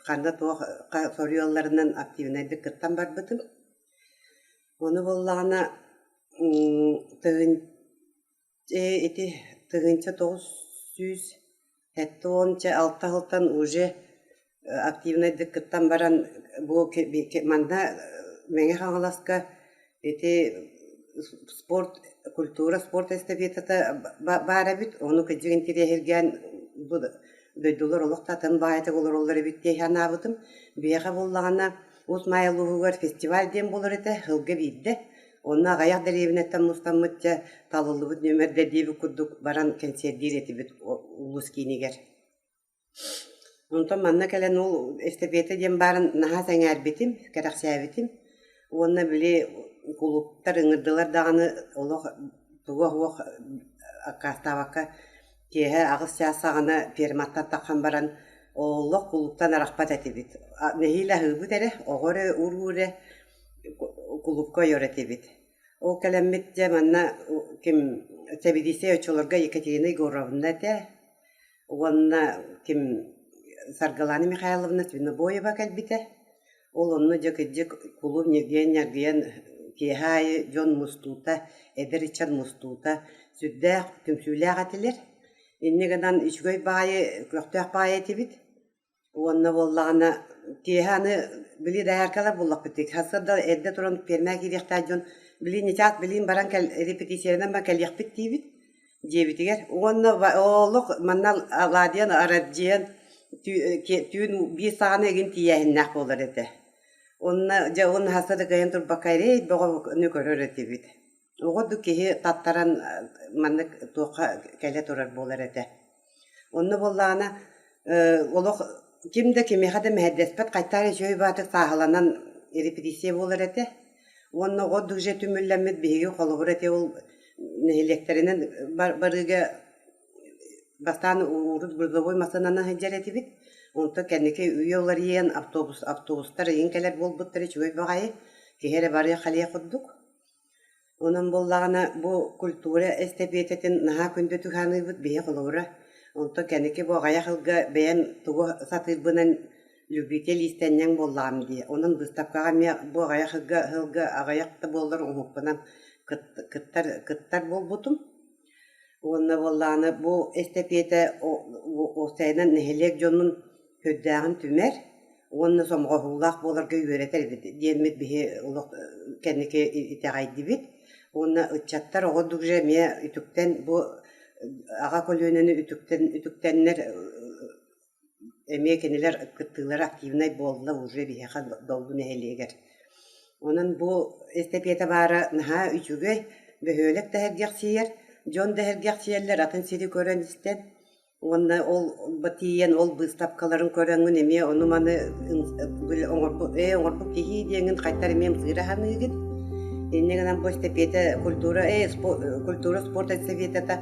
S7: ханна туох соруйалларынан активнайдык кыттан барбытым. Ону буоллаҕына тыһын ити 1976 сылтан уже активнайдык кыттан баран бу манна Мэҥэ Хаҥаласка ити спорт культура спорт эстафетата баар эбит ону кырдьык интириэһиргээн бу дойдулар олох да атын баайытык олороллор эбит дии санаабытым биһиэхэ буоллаҕына Уус Маайа улууһугар фестиваль диэн буолар этэ сылга биирдэ Онно аҕыйах дэриэбинэттэн мустаммыт дьэ талыллыбыт нүөмэрдэр диэбит курдук баран кэнсиэрдиир этибит улуус киинигэр. Онтон манна кэлэн ол эстафета диэн баарын наһаа сэҥээрбитим, кэрэхсээбитим. Уонна били кулууптар ыҥырдылар даҕаны олох туга суох аккаастаабакка киэһэ 8 чаас саҕана ферматтан таххан баран олох кулууптан арахпат этибит. Нэһиилэ аһыыбыт эрэ, оҕо эрэ, уруу эрэ кулуупка ойор этибит. Ол кэлэммит дьэ манна ким сэбиэдиссэй оччолорго Екатерина Егоровна этэ уонна ким Саргылана Михайловна Свинобоева кэлбитэ. Ол онно дьэ кырдьык кулууп ньиргийэн-ньаргыйан киэһэ аайы дьон мустуута, эдэр ыччат мустуута сүрдээх түмсүүлээх этилэр. Инньэ гынан үчүгэй баҕайы, көхтөөх баҕайы этибит. Уонна буоллаҕына киэһэ аны били дояркалар буоллахпыт дии, сарсыарда эрдэ туран пиэрмэ киириэхтээх дьон били ньычаас билиин баран кэл репетициянан баран кэлиэхпит диибит дьиэбитигэр. Уонна олох манна алаадыйан арадьыйан түүн биир саҕана игин тиийээһиннээх буолар этэ. Уонна дьэ уонна хаста да кыайан турбакка эрэй бөҕөнү көрөр этибит. Оҕо да киһи таттаран маннык туохха кэлэ турар буолар этэ. Онно буоллаҕына олох ким да кимиэхэ да мэһэйдэспэт хайтаар үчүгэй баатык сааһыланан репетиция буолар этэ. Уонна оҕо уже түмүллэммит биһиги холобур эти ол нэһилиэктэринэн барыыга бастаан урут грузовой массыынанан сылдьар этибит. Онтон кэнники үйэ уларыйан автобус автобустар ыйын кэлэр буолбуттар үчүгэй баҕайы киһи эрэ барыах-халыах курдук. Онон буоллаҕына бу культура эстэпиэтэтин наһаа күндүтүк саныыбыт биһи холобура. Онтон кэнники бу аҕыйах сылга бэйэм тугу сатыырбынан любитель иистэнньэҥ буоллаҕым дии. Онон быыстапкаҕа эмиэ бу аҕыйах сылга сылга аҕыйах да буоллар оҥоһукпунан кыттар кыттар буолбутум. Уонна буоллаҕына бу эстэпиэтэ уопсайынан нэһилиэк дьонун сүрдээҕин түмэр уонна сомоҕоһуулаах буоларга үөрэтэр эбит диэммит биһи олох кэнники итэҕэйдибит уонна ыччаттар оҕо уже эмиэ үтүктэн бу аҕа көлүөнэни үтүктэн үтүктэннэр эмиэ кинилэр кыттыылара активнай буолла уже биһиэхэ Доллу нэһилиэгэр. Онон бу эстэпиэтэ баара наһаа үчүгэй, бөһүөлэк да сэргэхсийэр, дьон да сэргэхсийэллэр атын сири көрөн-истэн Уонна ол тиийэн ол быыстапкаларын көрөҥҥүн эмиэ ону-маны оҥорбут ээ оҥорбут киһи диэҥҥин хайтар эмиэ ымсыыра саныыгын. Инньэ гынан бу эстэпиэтэ культура ээ культура спорт эстафетата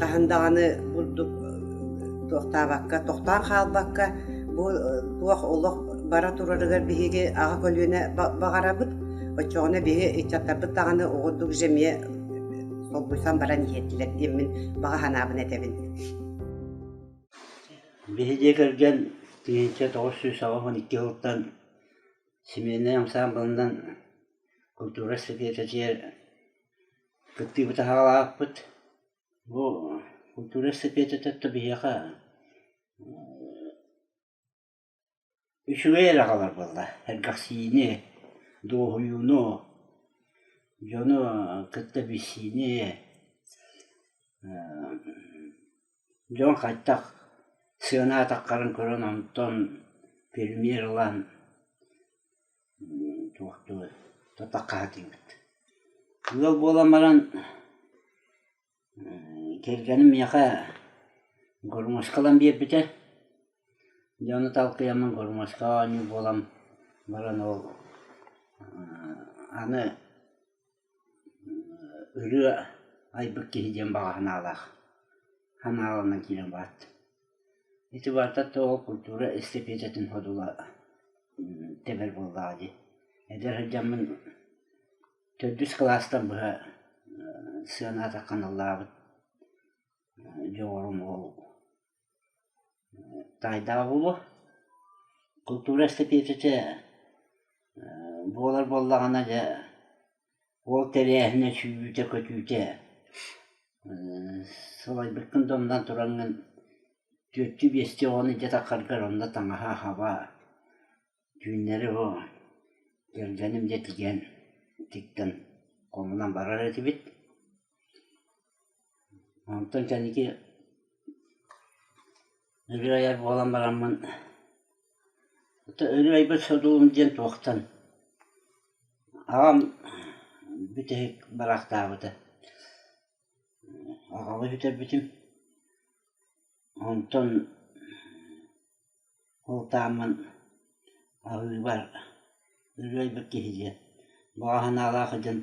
S7: хаһан даҕаны бурдук туохтаабакка тохтоон хаалбакка бу туох олох бара турарыгар биһиги аҕа көлүөнэ баҕарабыт. Оччоҕуна биһи ыччаттарбыт даҕаны оҕурдук же эмиэ солбуйсан баран иһиэтилэр диэммин баҕа санаабын этэбин.
S3: Биһи дьиэ кэргэн 1982 сылтан семейнай ансаамбылынан культура эстафетатыгар кыттыыбыт аһаҕалаабыппыт. Бу культура эстафетата биһиэхэ Үчүгэй эрэ аҕалар буолла, эргэхсийиини, дуоһуйууну, дьону кытта билсиини, дьон хайдах сыана атаххарын көрөн онтон премьер ылан туохтуур тутахха сатыыбыт. Ыал буолан баран Кэргэним миэхэ гармошка ылан биэрбитэ, дьэ ону талкыйаммын гармошкаҕа оонньуур буолан баран ол аны ырыа айбыт киһи диэн баҕа санаалаах санааланан киирэн барбыт. Ити барыта ол культура эстафетатын содула тэбэр буоллаҕа дии. Эдэр сылдьаммын төрдүс кылаастан быһа.
S8: сыаната ханаллаабыт дьоҕурум ол таайдаҕа буолуо. Култуура эстафетата буолар буоллаҕына дьэ ол тэрээһинэ сүүрүүтэ-көтүүтэ сылайбыккын да умнан тураҥҥын түөртүү-биэстии оҕону илдьэ таххаргар онно таҥаһа-хаба Түүннэри бу кэргэним дьэ тигэн, тиктэн хомунан барар этибит. Онтон кэнники ырыа айар буолан бараммын, ырыа айбыт содулум диэн туохтан аҕам бүтэһик бараахтаабыта. Аҕабын сүтэрбитим. Онтон Ол тааммын аһыыбар ырыайбыт киһи диэн баҕа санаалаах дьон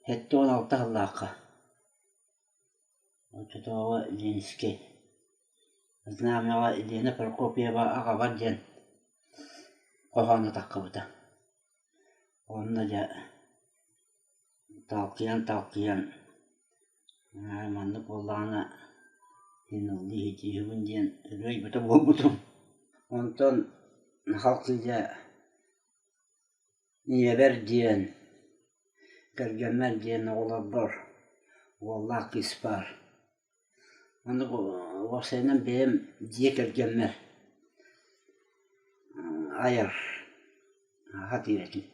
S8: 76 сыллаахха оччотооҕу Ленскэй Знамяҕа Елена Прокопьева аҕабар диэн хоһооно таххыбыта. Онно дьэ Талкыйан-талкыйан маннык буоллаҕына син ыллыы ситиһэбин диэн ырыайбыта буолбутум. Онтон халкыйа ийэбэр диэн, кэргэммэр диэн оҕолорбор уоллаах кыыс баар. Оннук уопсайынан бэйэм дьиэ кэргэммэр айар сатыыр этим.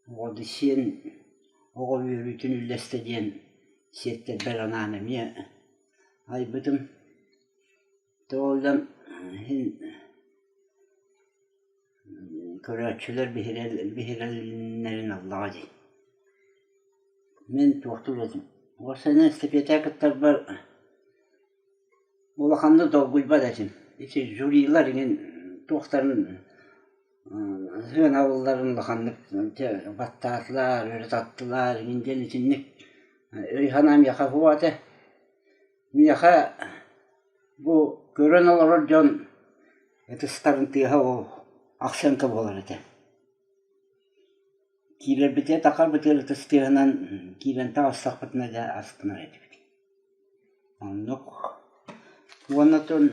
S8: Оҕо сиэн оҕо үөрүүтүн үллэстэ диэн сиэттэрбэр анаан эмиэ айбытым. Тоҕо иһин көрөөччүлэр биһирэллэрин ыллаҕа дии. Мин туохтуур этим. Уопсайынан эстафета кыттарбар улаханнык долгуйбат этим. Ити жюрилар иҥин туохтарын сыанабылларын улаханнык баттаатылар, өрө таттылар иҥин диэн итинник өй-санаа миэхэ суох этэ. Миэхэ бу көрөн олорор дьон ытыстарын тыаһа ол ахсыаҥка буолар этэ. Киирэрбитигэр тахарбытыгар ытыс тыаһынан киирэн таҕыстахпытына дьэ астынар этибит. Оннук. Уонна оттон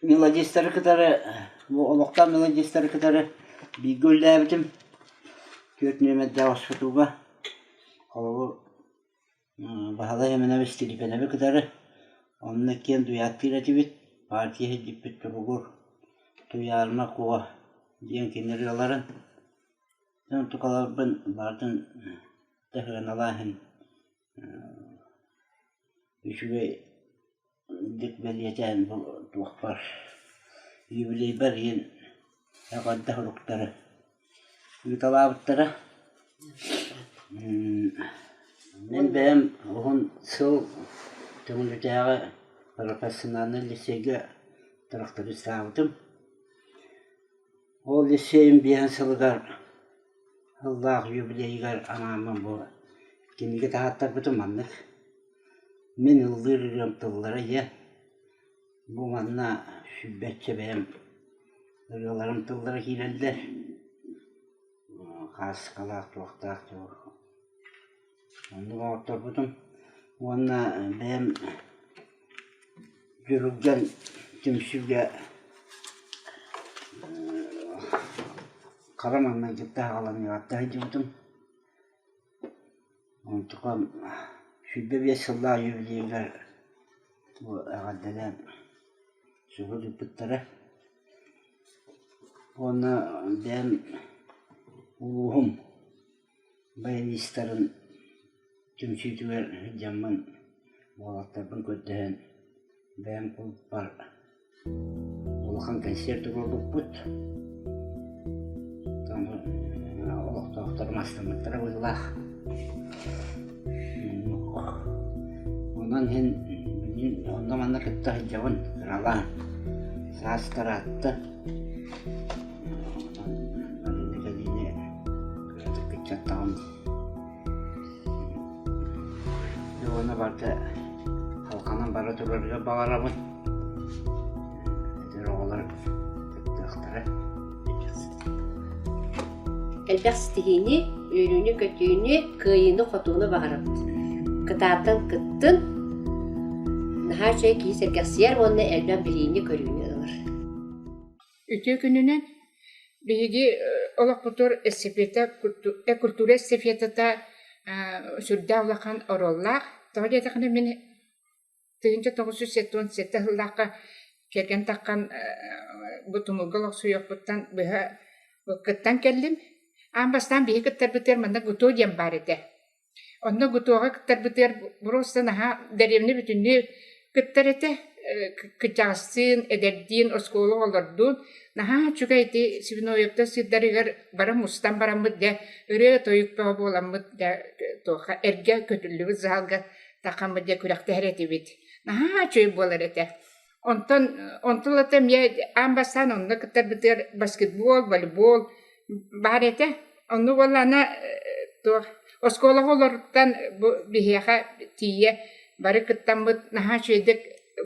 S8: мелодистары кытары бу олохтоох мелодистары кытары бииргэ үлэлээбитим. Түөрт нүөмэрдээх оспутууга. Холобур Баһылай Эминович Степановы кытары онно иккиэн дуйааттыыр этибит, партия сирдьиппит туругур Туйаарыма Куо диэн кини ырыаларын онтукаларбын барытын сыаналааһын үчүгэй Дик бэлиэтээн бу туохпар юбилейбар иһин эҕэрдэ суруктары ыыталаабыттара. Мин бэйэм уһун сыл Төҥүлүтээҕи профессиональнай лицейгэ трактористаабытым. Ол лицейим биэһин сылыгар сыллаах юбилейыгар анааммын бу кинигэ таһааттарбытым маннык. Мин ыллыыр ырыам тыллара ийэ, бу манна сүүрбэччэ бэйэм ырыаларым тыллара киирэллэр, хааскалаах туохтаах оннук оҥотторбутум уонна бэйэм Дьүрүлгэн түмсүүгэ хара маҥнайгыттан саҕаланыаҕыттан сылдьыбытым. Онтукам 25 сыллаах юбилейыгар бу эҕэрдэлээн сурук ыыппыттара. Уонна бэйэм улууһум баянистарын түмсүүтүгэр сылдьаммын уолаттарбын көрдөһөн бэйэм кулууппар Улахан кэнсиэр туруорбуппут. Олохтоохтор астыммыттара быһыылаах. Онон иһин билигин онно-манна кытта сылдьабын кыралаан. Саас тараатта. Онон кэлиини кыратык кыччаттаҕым. Дьэ уонна барыта халҕанан бара турарыгар баҕарабын. Эдэр оҕолор кыттыахтара.
S4: Элбэх ситиһиини,
S9: Үөрүүнү-көтүүнү, кыайыыны-хотууну баҕарабыт. Кытаатан кыттын, наһаа үчүгэй киһи сэргэхсийэр уонна элбэх билиини-көрүүнү ылар.
S10: Үтүө күнүнэн биһиги олохпутугар эстафета культура эстафетата сүрдээх улахан оруоллаах. Тоҕо диэтэххинэ мин 1977 сыллаахха кэргэн таххан бу тумулга олохсуйуохпуттан быһа кыттан кэллим. Аан бастаан биһиги кыттарбытыгар манна ГТО диэн баар этэ. Онно ГТО-ҕа кыттарбытыгар просто наһаа дэриэбинэ бүтүннүү кыттар этэ. Кырдьаҕастыын, эдэрдиин, оскуола оҕолордуун наһаа үчүгэй ити Свиноевтар сирдэригэр бары мустан бараммыт дьэ ырыа-тойук бөҕө буоламмыт дьэ туохха эргэ көтүллүбүт залга тахаммыт дьэ күрэхтэһэр этибит. Наһаа үчүгэй буолар этэ. Онтон онтон ылата эмиэ аан бастаан онно кыттарбытыгар баскетбол, волейбол баар этэ. Онно буоллаҕына туох оскуолаҕа олоруттан бу биһиэхэ тиийэ бары кыттаммыт наһаа үчүгэйдик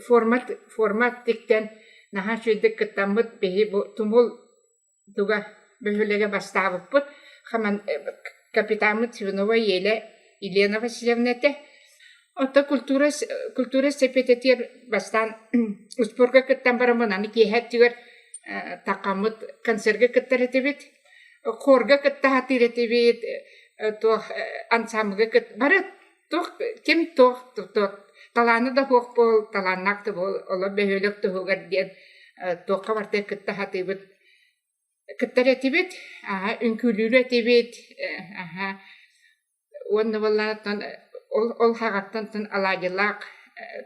S10: формат форма тиктэн наһаа үчүгэйдик кыттаммыт биһи бу тумул туга бөһүөлэгэ бастаабыппыт капитаммыт Свинова Еля Елена Васильевна этэ. Оттон культура культура сэпиэтэтигэр бастаан успуорка кыттан бараммын аны киэһэ өттүгэр таххаммыт концерга кыттар этибит. Хорга кытта сатыыр этибит, туох ансамблга кыт бары туох ким туох туох талаана да суох буол, талааннаах да буол, олор бөһүөлэк туһугар диэн туохха барытыгар кытта сатыыбыт. Кыттар этибит, аһа үҥкүүлүүр этибит, аһа уонна буоллаҕына ол ол хаҕаттан алаадьылаах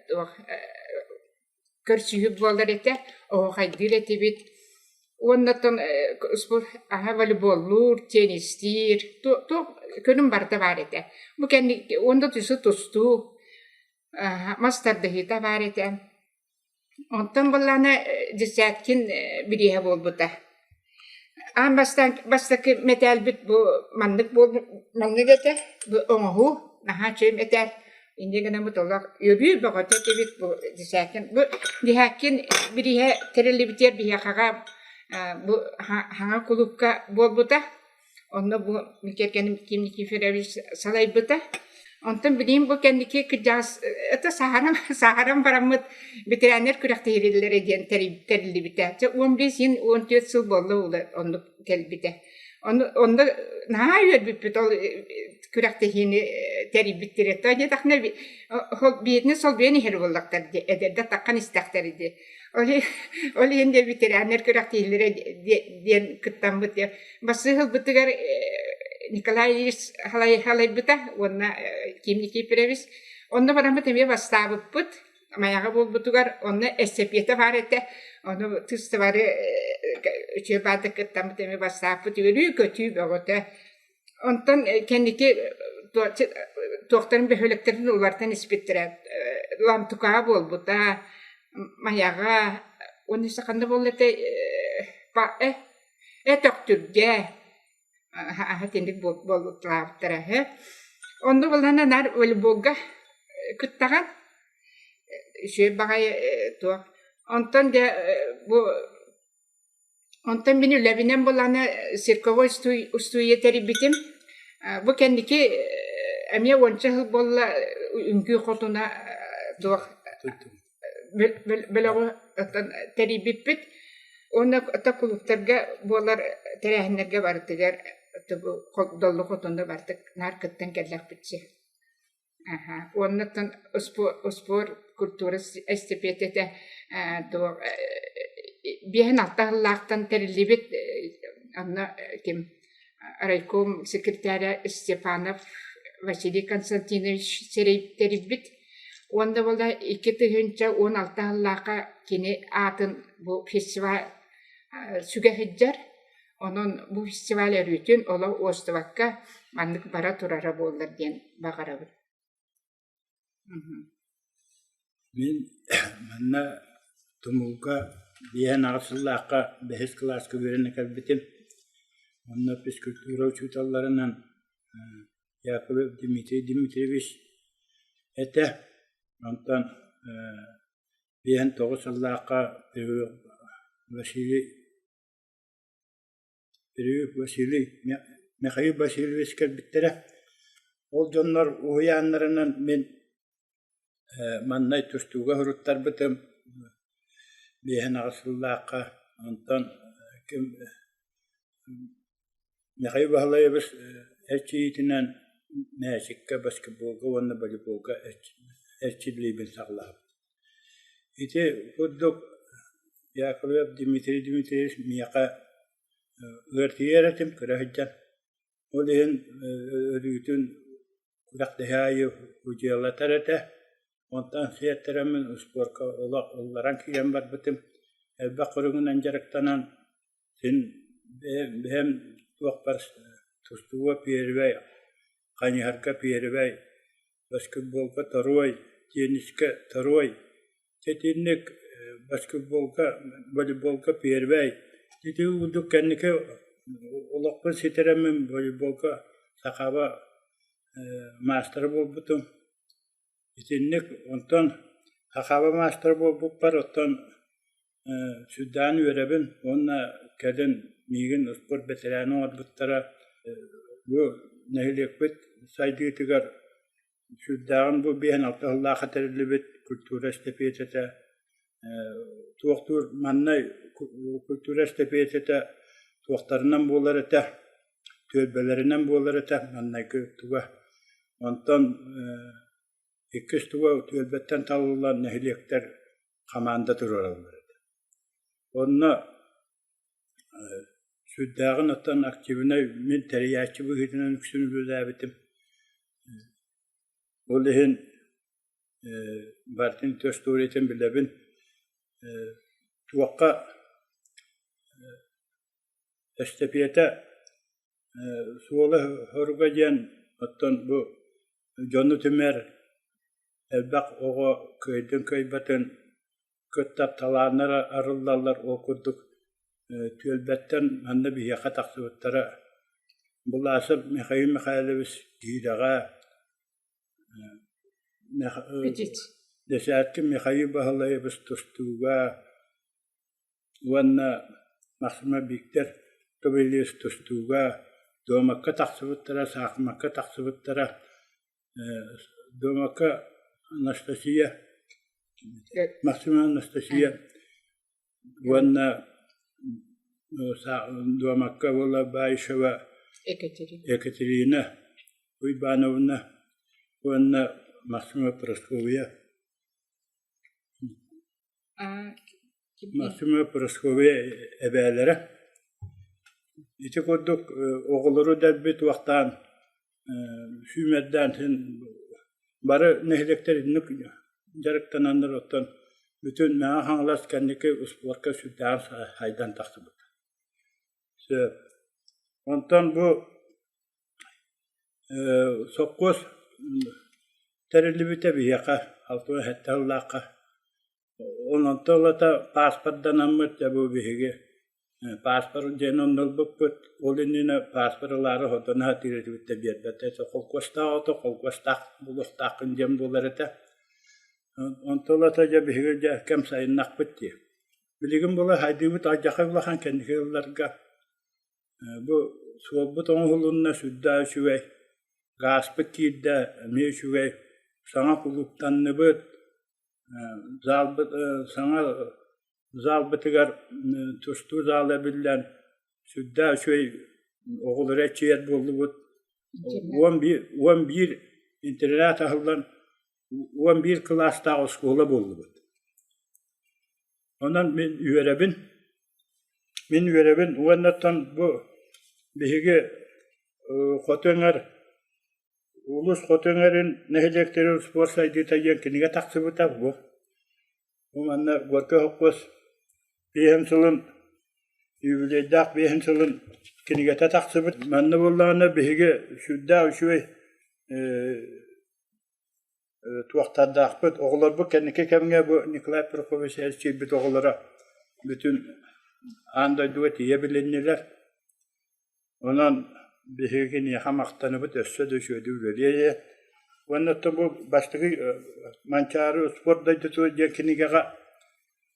S10: туох көрсүһүү буолар этэ, оһуохайдыыр этибит уонна оттон аһа волейболлуур, теннистиир, туох көрүҥ барыта баар этэ. Бу кэнники уонна тустуу, мас тардыһыыта баар этэ. Онтон буоллаҕына Десяткин бирииһэ буолбута. Аан бастаан бастакы мэтээлбит бу маннык буолбут маннык этэ, бу оҥоһуу, наһаа үчүгэй мэтээл. Инньэ гынаммыт олох үөрүү бөҕөтө этибит бу Десяткин. Бу Десяткин бирииһэ тэриллибитигэр биһиэхэҕэ бу хаҥа кулуупка буолбута. Онно бу кэргэним Ким Никифорович салайбыта. Онтон билигин бу кэнники кырдьаҕас это саһаран саһаран бараммыт ветераннар күрэхтэһиилэрэ диэн тэриллибитэ. Чэ 15 иһин 14 сыл буолла ула оннук кэлбитэ. Ону онно наһаа үөрбүппүт ол күрэхтэһиини тэрийбиттэрэ. То диэтэххинэ биирини солбуйан иһэр буоллахтар дии эдэрдэр таххан истэхтэрэ дии. Ол иһин дьэ ветераннар күрэхтэһиилэрэ диэн кыттаммыт Бассыыһ ылбытыгар Николай Ильич халайбыта уонна Ким Никифорович. Онно бараммыт эмиэ бастаабыппыт. Майаҕа буолбутугар онно эстафета баар этэ. Ону тыстыбары үчүгэй баардык кыттаммыт эмиэ бастаабыппыт. Үөрүү-көтүү бөҕөтө. Онтон кэнники туохтарын бөһүөлэктэрин уларытан испиттэрэ. Лантукаа буолбута, Майаҕа уонна ханна буолла этэй Өтөхтүргэ итинник буолуталаабыттара үһү. Онно буоллаҕына наар волейболга кыттаҕын үчүгэй баҕайы туох. Онтон дьэ бу онтон мин үлэбинэн буоллаҕына цирковой устуйа тэрийбитим. Бу кэнники эмиэ уонча сыл буолла үҥкүү хотуна туох бөлөҕү тэрийбиппит уонна кулууптарга буолар тэрээһиннэргэ барытыгар доллу хотунна бардык наар кыттан кэллэхпитчи уонна успуор культура эстафетата 5-6 сыллаахтан тэриллибит онно ким райком секретаря Степанов Василий Константинович тэрийбит Уонна буолла 2016 сыллаахха кини аатын бу фестиваль сүгэ сылдьар. Онон бу фестиваль өрүүтүн олох уостубакка маннык бара турара буоллар диэн баҕарабын.
S11: Мин манна Тумулга 58 сыллаахха бэһис кылааска үөрэнэ кэлбитим. Онно физкультура учууталларынан Яковлев Дмитрий Дмитриевич этэ. Онтон 59 сыллаахха Василий Василий Михаил Васильевич кэлбиттэрэ. Ол дьоннор уһуйааннарынан мин маннай тустууга суруттарбытым 58 сыллаахха. Онтон ким Михаил Баһылайабыс эрчийиитинэн мээчиккэ, баскетболга уонна волейболга эрчиллиибин саҕалаабыт. Ити курдук Яковлев Дмитрий Дмитриевич миэхэ ыартыйар этим кыра сылдьан. Ол иһин өрүүтүн күрэхтэһии аайы удьуолатар этэ. Онтон сиэттэрэммин успуорка олох ылларан киирэн барбытым. Элбэх көрүҥүнэн дьарыктанан син бэйэм туохпар тустууга первэй, хайыһарга первэй, баскетболга второй, теннискэ второй. Итинник баскетболга, волейболга первэй. Ити курдук кэнники олохпун ситэрэммин волейболга сахаба маастара буолбутум. Итинник онтон сахаба маастара буолбуппар оттон сүрдээн үөрэбин уонна кэлин миигин успуорт бэтэрээнэ оҥорбуттара. Бу нэһилиэкпит сайдыытыгар Сүрдээҕин бу 56 сыллаахха тэриллибит культура эстэпиэтэтэ туохтуур манна культура эстэпиэтэтэ туохтарынан буолар этэ, түөлбэлэринэн буолар этэ маҥнайгы туга. Онтон иккис туга түөлбэттэн талыллан нэһилиэктэр хамаанда туруораллар этэ. Онно Сүрдээҕин оттон активнай мин тэрийээччи быһыытынан үксүн үлэлээбитим. Ол иһин барытын историятын билэбин. Туохха эстэпиэтэ суола-соруга диэн оттон бу дьону түмэр элбэх оҕо кыайдын-кыайбатын кытта талааннара арыллаллар ол курдук түөлбэттэн манна биһиэхэ тахсыбыттара Буласов Михаил Михайлович киирэҕэ Десяткин Михаил Баһылайабыс тустууга уонна Максима Виктор Гаврильевич тустууга дуомакка тахсыбыттара, саахымакка тахсыбыттара Дуомакка Анастасия Максимова Анастасия уонна Дуомакка уола Баишева Екатерина Уйбановна уонна Максимова Прасковья Максимова Прасковья эбээлэрэ. Ити курдук оҕолору дэлби туохтаан сүүмэрдээн син бары нэһилиэктэр инник дьарыктананнар оттон бүтүн Мэҥэ Хаҥалас кэнники успуорка сүрдээҕин сайдан тахсыбыт. Сөп. Онтон бу сопхуос тэриллибитэ биһиэхэ 67 сыллаахха Онтон ылата пааспарданаммыт дьэ бу биһиги пааспар диэн онно ылбыппыт. Ол иннинэ пааспар ылаары хотоно сатыыр этибит да биэрбэт этэ. Холкуостаах ото холкуостаах буолуохтааххын диэн буолар этэ. Онтон ылата дьэ биһиги дьэ кэм сайыннахпыт дии. Билигин була сайдыыбыт алдьархай улахан кэнники ылларга Бу суолбут оҥоһулунна сүрдээх үчүгэй, гааспыт киирдэ эмиэ үчүгэй, саҥа кулууптанныбыт, залбыт саҥа залбытыгар тустуу зала эбиллэн сүрдээх үчүгэй оҕолору эрчийэр буоллубут. 11 интэринээт аһыллан 11 кылаастаах оскуола буоллубут. Онон мин үөрэбин. Мин үөрэбин уонна оттон бу биһиги хоту эҥэр улуус хоту эҥэрин нэһилиэктэрин спорт сайдыыта диэн кинигэ тахсыбыта бу. Бу манна Горькай холкуос биэһин сылын юбилейдаах биэһин сылын кинигэтэ тахсыбыт. Манна буоллаҕына биһиги сүрдээх үчүгэй туохтардаахпыт. Оҕолорбут кэнники кэмҥэ бу Николай Прокопьевич эрчийбит оҕолоро бүтүн аан дойдуга тиийэ билиннилэр. Онон биһиги киниэхэ махтанабыт, өссө да үчүгэйдик үлэлиэ. Уонна оттон бу бастакы Манчаары спорт дойдутугар диэн кинигэҕэ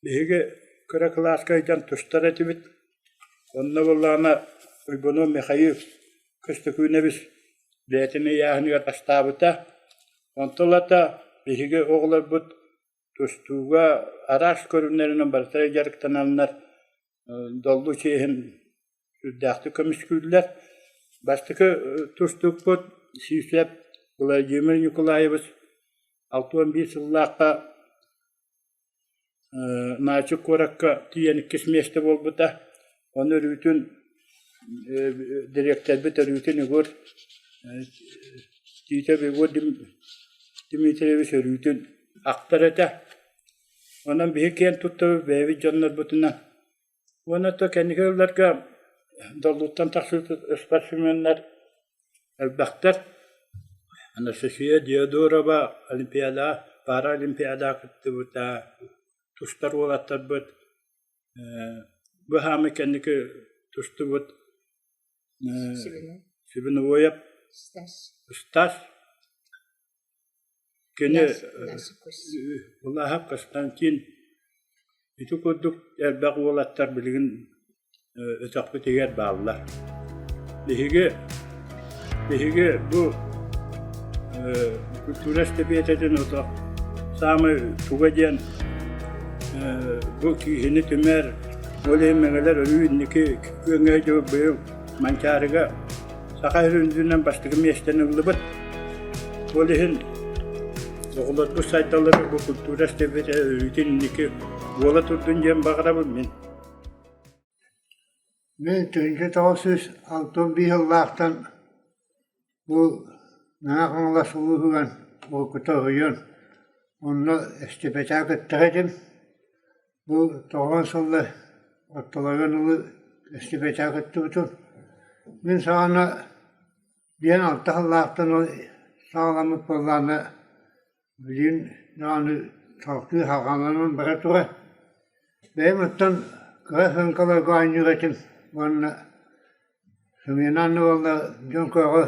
S11: биһиги кыра кылааска ыйдан тустар этибит. Онно буоллаҕына Уйбанов Михаил. Көстөкүүнэбис бэйэтин ыйааһыныгар бастаабыта. Онтон ылата биһиги оҕолорбут тустууга араас көрүҥнэринэн барыта дьарыктананнар доллу чиэһин сүрдээхтик көмүскүүллэр. Бастакы тустуукпут Сиисэп Владимир Николаевич 61 сыллаахха Наачык куоракка тиийэн иккис миэстэ буолбута. Ону өрүүтүн дириэктэрбит өрүүтүн Егор Титов Егор Дмитриевич өрүүтүн ахтар этэ. Онон биһиги киэн туттабыт бэйэбит дьоннорбутунан. Уонна то кэнники ылларга доллуттан тахсыбыт спортсменнар элбэхтэр. Анастасия Диодорова Олимпиадаҕа, Паралимпиадаҕа кыттыбыта, тустар уолаттарбыт бу хаамыы кэнники тустубут Сибиновоев Стас Кини Улааһап Константин ити курдук элбэх уолаттар билигин өтөхпүтүгэр бааллар. Биһиги биһиги бу культура эстэпиэтэтин отох саамай туга диэн бу киһини түмэр, ол иһин мэҥэлэр өрүү инники күөҥҥэ быйыл Манчаарыга Саха үрдүнэн бастакы миэстэни ыллыбыт. Ол иһин оҕолорбут сайдаллара бу культура эстэпиэтэ өрүүтүн инники буола турдун диэн баҕарабын мин.
S12: Мин 1965 сыллаахтан бу Мэҥэ Хаҥалас улууһугар уруккута уһуйан онно эстэпиэтэҕэ кыттар этим. Бу тоҕус сыллар ортолоругар дылы эстибэтэх кыттыбытым. Мин саҕана диэн алта сыллаахтан саҕаламмыт буоллаҕына билигин даҕаны салгыы салҕанан бара турар. Бэйэм оттон кыра сыаҥкаларга оонньуур этим уонна сымыйанан да буоллар дьон көҕө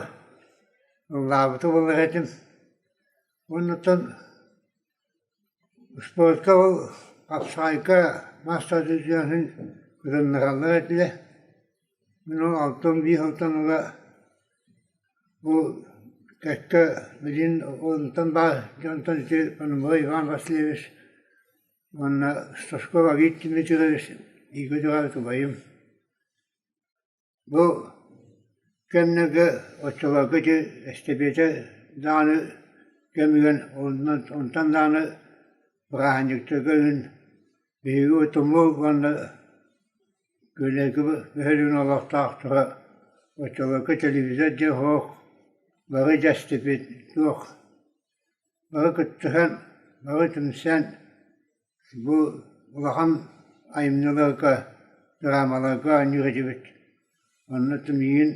S12: ыллаабыта буолар этим. Уонна оттон Спортка ол хапсаҕайга мас тардыһыытын кытыннараллар этилэр. Мин ол 61 сылтан ыла бу кэккэ билигин онтон баар дьонтон ити Пономарев Иван Васильевич уонна Стручков Авид Дмитриевич бииргэ төрөөбүт убайым. Бу кэмнэргэ оччолорго ити эстэпиэтэ даҕаны кэмигэр онтон даҕаны бырааһынньыктарга күн биһиги Утумул уонна Күөлэйгэ бөһүөлэгин олохтоохторо оччолорго телевизор диэн суох, бары дьэстибит туох бары кыттыһан, бары түмсэн Бу улахан айымньыларга, драмаларга оонньуур этибит. Онно миигин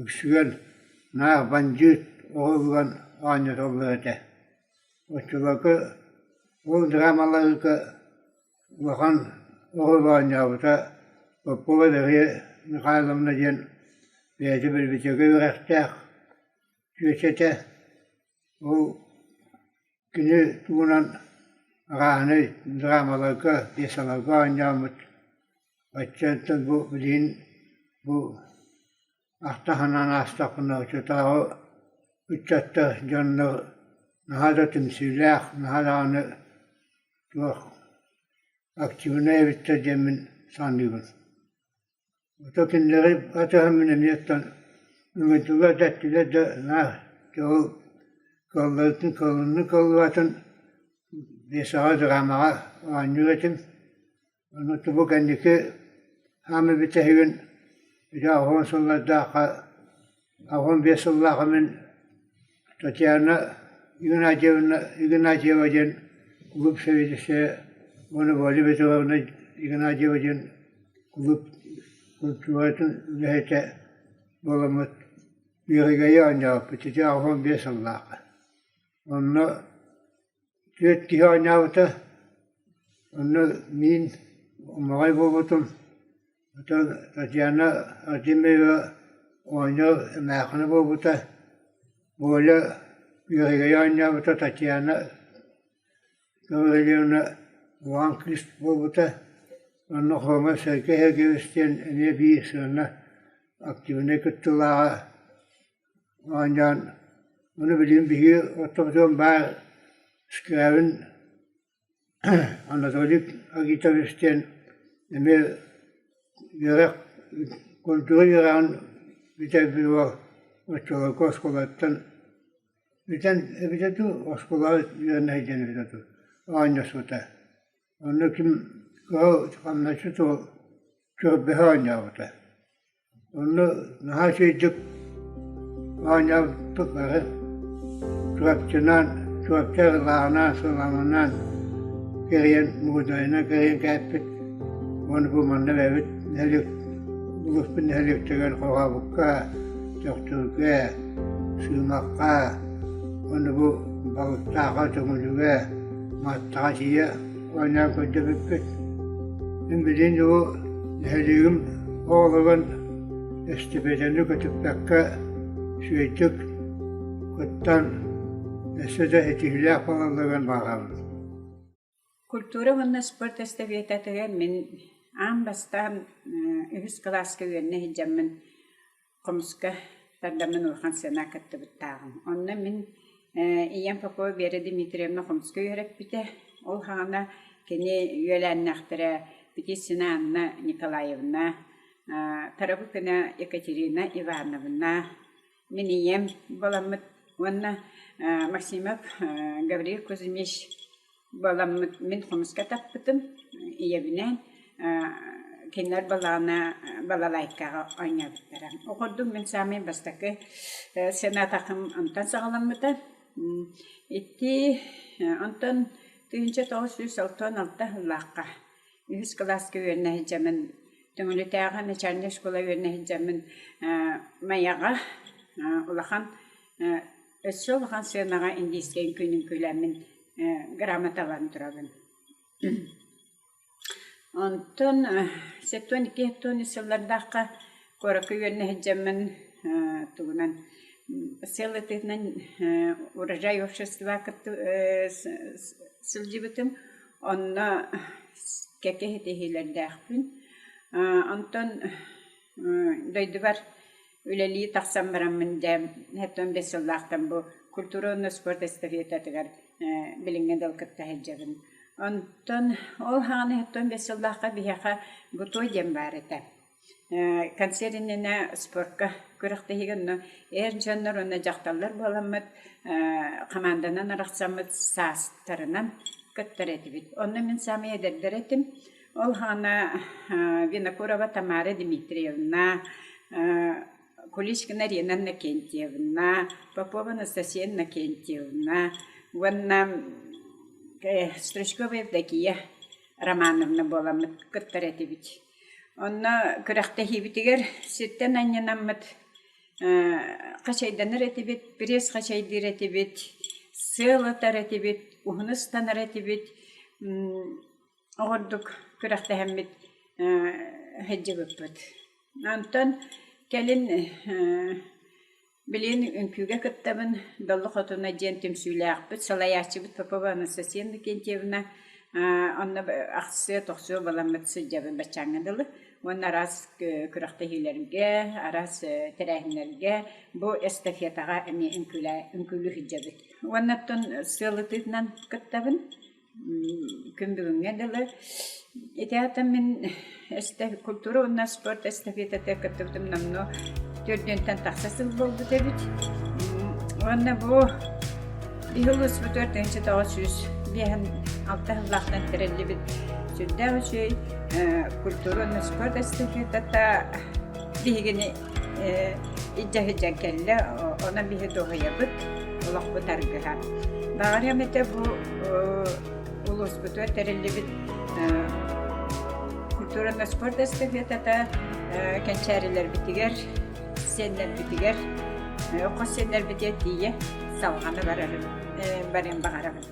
S12: үксүгэр наар бандьыыт оҕолорун оонньотоллор этэ. Оччолорго ол драмаларга улахан оҕолор оонньообута Попова Дария Михайловна диэн бэйэтэ билбитигэ үөрэхтээх чүөчэ этэ. Ол Кини туһунан арааһынай драмаларга, пьесаларга оонньооммут. Оччоттон бу билигин бу ахта санаан аастахпына оччотооҕу ыччаттар, дьоннор наһаа да түмсүүлээх, наһаа даҕаны туох активнай эбиттэр диэммин саныыбын. Ото кинилэри батыһаммын эмиэ оттон ыҥырдылар да эттилэр да наар ол кыалларытын кыаллынны кыаллыбатын пьесаҕа драмаҕа оонньуур этим. Ону бу кэнники хаамыы бүтэһигин ити 80 сыллардаахха 85 сыллаахха мин Татьяна Игнатьевна Игнатьева диэн кулууп сэбиэдиссэйэ уонна Валя Петровна Игнатьева диэн кулууп культуратын үлэһитэ буоламмыт Үөрэгэйи оонньообуппут ити 85 сыллаахха. Онно түөрт киһи оонньообута, онно миин омоҕой буолбутум. Оттон Татьяна Артемьева оонньуур эмээххинэ буолбута, Оля Үөрэгэйи оонньообута, Татьяна Гаврильевна улахан кыыс буолбута. Онно Хома Сергей Сергеевич диэн эмиэ биир сыана активнай кыттыылааҕа. Оонньоон ону билигин биһиги оттомтуон баар Скрябин Анатолий Агитович диэн эмиэ үөрэх культура үөрэҕин бүтэрбит уол оччолорго оскуолаттан бүтэн эбитэ дуу, оскуолаҕа үөрэнэ сылдьан эбитэ дуу оонньоспута. Онно ким кыһыл хамначчыт уол чөрбөһө оонньообута. Онно наһаа үчүгэйдик оонньообуппут бары Чурапчынан, Чурапчы ылааҕынан, сыламынан кэрийэн, мугудайынан кэрийэн кээппит уонна бу манна бэйэбит нэһилиэк улууспут нэһилиэктэригэр Хоҕообукка, Төхтүргэ, Сыымахха уонна бу Балыктаахха, Төҥүлүгэ, Маттаҕа тиийэ оонньоон көрдөбүппүт. Мин билигин бу нэһилиэгим оҕолорун эстибиэтэни көтүппэккэ үчүгэйдик кыттан өссө да ситиһиилээх буолалларыгар баҕарабын.
S10: Культура уонна спорт эстафетатыгар мин аан бастаан үһүс кылааска үөрэнэ сылдьаммын хомуска тардаммын улахан сыана кыттыбыттааҕым. Онно мин ийэм Попова Вера Дмитриевна хомуска үөрэппитэ. Ол саҕана кини үөлээннээхтэрэ Петицина Анна Николаевна, Тарабукина Екатерина Ивановна, мин ийэм буоламмыт уонна Максимов Гаврил Кузьмич Буоламмыт мин хомуска таппытым, ийэбинээн кинилэр балаҕана балалайкаҕа оонньообуттара. Ол курдук мин саамай бастакы сыанатахым онтон саҕаламмыта. Ити онтон 1996 сыллаахха үһүс кылааска үөрэнэ сылдьаммын Төҥүлүтээҕи начальнай школа үөрэнэ сылдьаммын Майаҕа улахан Өссө улахан сыанаҕа индийскэй үҥкүүнү үҥкүүлээммин грамоталаан турабын. Онтон 72 сыллардаахха куоракка үөрэнэ сылдьаммын тугунан сыл ытыытынан урожай общество кытта сылдьыбытым. Онно кэккэ ситиһиилэрдээхпин. Онтон дойдубар Үлэлии тахсан бараммын дьэ, 75 сыллаахтан бу культура уонна спорт эстафетатыгар билиҥҥи дыл кытта сылдьабын. Онтон ол саҕана 75 сыллаахха биһиэхэ Гутой диэн баар этэ. Концерт иннинэ спортка күрэхтэһиигэ онно эр дьоннор уонна дьахталлар буоламмыт хамаанданан арахсаммыт саастарынан кыттар этибит. Онно мин саамай эдэрдэр этим. Ол саҕана Винокурова Тамара Дмитриевна, Куличкина Рина Иннокентьевна, Попова Анастасия Иннокентьевна уонна Стручкова Евдокия Романовна буоламмыт кыттар этибит. Онно күрэхтэһиибитигэр сиртэн анньынаммыт хачайданар этибит, пресс хачайдыыр этибит, сыал ытар этибит, уһун ыстанар этибит Оҕордук күрэхтэһэммит сылдьыбыппыт. Онтон кэлин билигин үҥкүүгэ кыттабын, Доллу Хотуна диэн түмсүүлээхпит, салайааччыбыт Попова Анастасия Иннокентьевна онно ахсыа-тохсуо буоламмыт сылдьабын баччааҥҥа дылы. Уонна араас күрэхтэһиилэргэ, араас тэрээһиннэргэ бу эстафетаҕа эмиэ үҥкүүлүү сылдьабыт. Уонна оттон сыал ытыытынан кыттабын. Күн бүгүҥҥэ дылы ити аата мин культура уонна спорт эстафетата кыттыбытым номнуо төрдүөнтэн тахса сыл буолбут эбит. Уонна бу биһи улууспутугар 1956 сыллаахтан тэриллибит сүрдээх үчүгэй культура уонна спорт эстафетата биһигини илдьэ сылдьан кэллэ, онон биһи дуоһуйабыт, олохпут аргыһа. Баҕарыам этэ бу улууспутугар тэриллибит культурно спорт эстафетата кэнчээрилэрбитигэр, сиэннэрбитигэр, хос сиэннэрбитигэр тиийэ салҕана барарын барыан баҕарабын.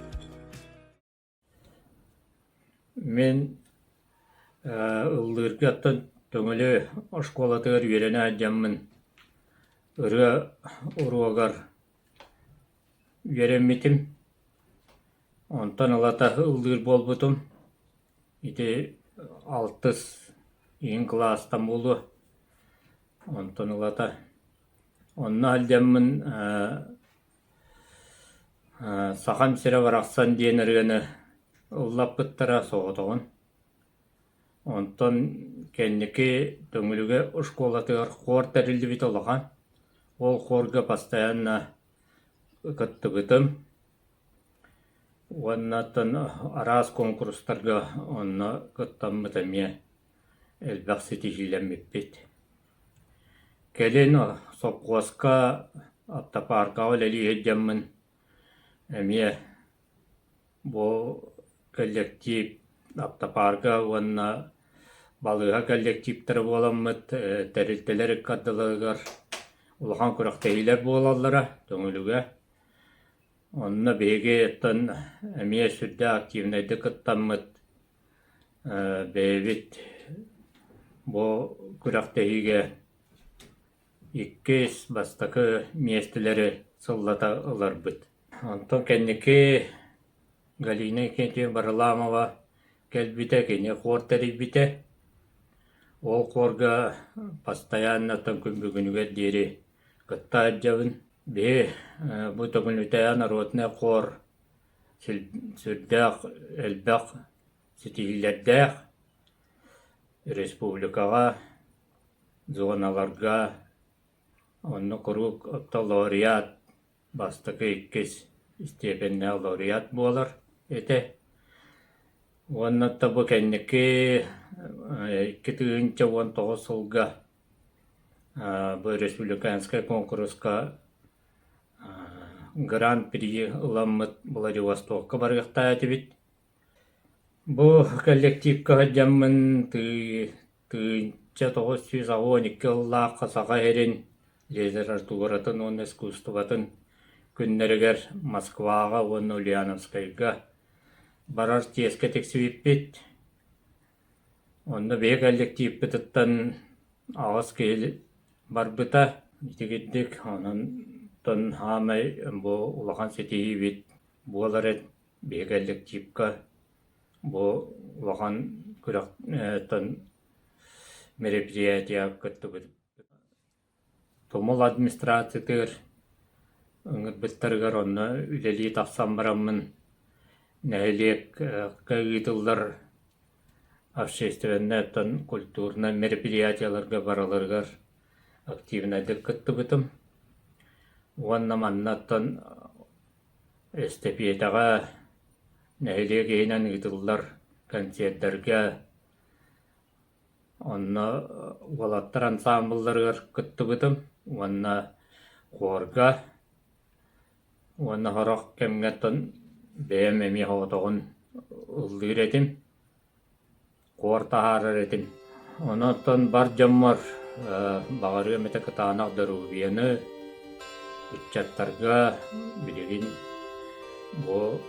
S11: Мин ыллыырга оттон Төҥүлү оскуолатыгар үөрэнэ сылдьаммын ырыа уруогар үөрэммитим. Онтон ылата ыллыыр буолбутум. Ити алтыс иһин кылаастан буолуо. Онтон ылата. Онно сылдьаммын «Сахам сирэ барахсан» диэн ырыаны ыллаппыттара соҕотоҕун. Онтон кэнники Төҥүлүгэ оскуолатыгар хор тэриллибитэ улахан. Ол хорга постоянно кыттыбытым. Уонна оттон араас куонкурустарга онно кыттаммыт эмиэ элбэх ситиһиилэммиппит. Кэлин сопхуоска автопааркаҕа үлэлии сылдьаммын эмиэ бу кэллэктиип автопаарка уонна балыыһа кэллэктииптэрэ буоламмыт тэрилтэлэр икки ардыларыгар улахан күрэхтэһиилэр буолаллара Төҥүлүгэ. Онно биһиги оттон эмиэ сүрдээх активнайдык кыттаммыт бэйэбит бу күрэхтэһиигэ иккис, бастакы миэстэлэри сыллата ыларбыт. Онтон кэнники Галина Иннокентьевна Бараламова кэлбитэ, кини хор тэрийбитэ. Ол хорга постоянно күн бүгүнүгэр диэри кытта сылдьабын. Биһи бу Төҥүлүтээҕи народнай хор сүрдээх элбэх ситиһиилэрдээх республикаҕа, зоналарга онно куруук лауреат бастакы, иккис степеннээх лауреат буолар этэ. Уонна бу кэнники 2019 сылга бу республиканскай куонкуруска Гран-при ыламмыт Владивостокка барыахтаах этибит. Бу коллективка сылдьаммын 1982 сыллаахха Саха сирин литературатын уонна искусствотын күннэригэр Москваҕа уонна Ульяновскайга барар чиэскэ тиксибиппит. Онно биһиги коллективпытыттан аҕыс киһи барбыта итигирдик, онон саамай бу улахан ситиһиибит буолар эт биһиги коллективка бу улахан күрэхтэн мероприятияҕа кыттыбыт. Тумул администрациятыгар ыҥырбыттарыгар онно үлэлии тахсан бараммын нэһилиэккэ ыытыллар общественнай оттон культурнай мероприятиеларга барыларыгар активнайдык кыттыбытым. Уонна манна оттон эстэпиэтэҕэ нэһилиэк иһинэн ыытыллар концердарга Онно уолаттар ансаамбылларыгар кыттыбытым уонна хуорга уонна сорох кэмҥэ оттон бэйэм эмиэ соҕотоҕун ыллыыр этим, хуор таһаарар этим. Онон оттон бар дьоммор баҕарыам этэ кытаанах доруобуйаны, ыччаттарга билигин бу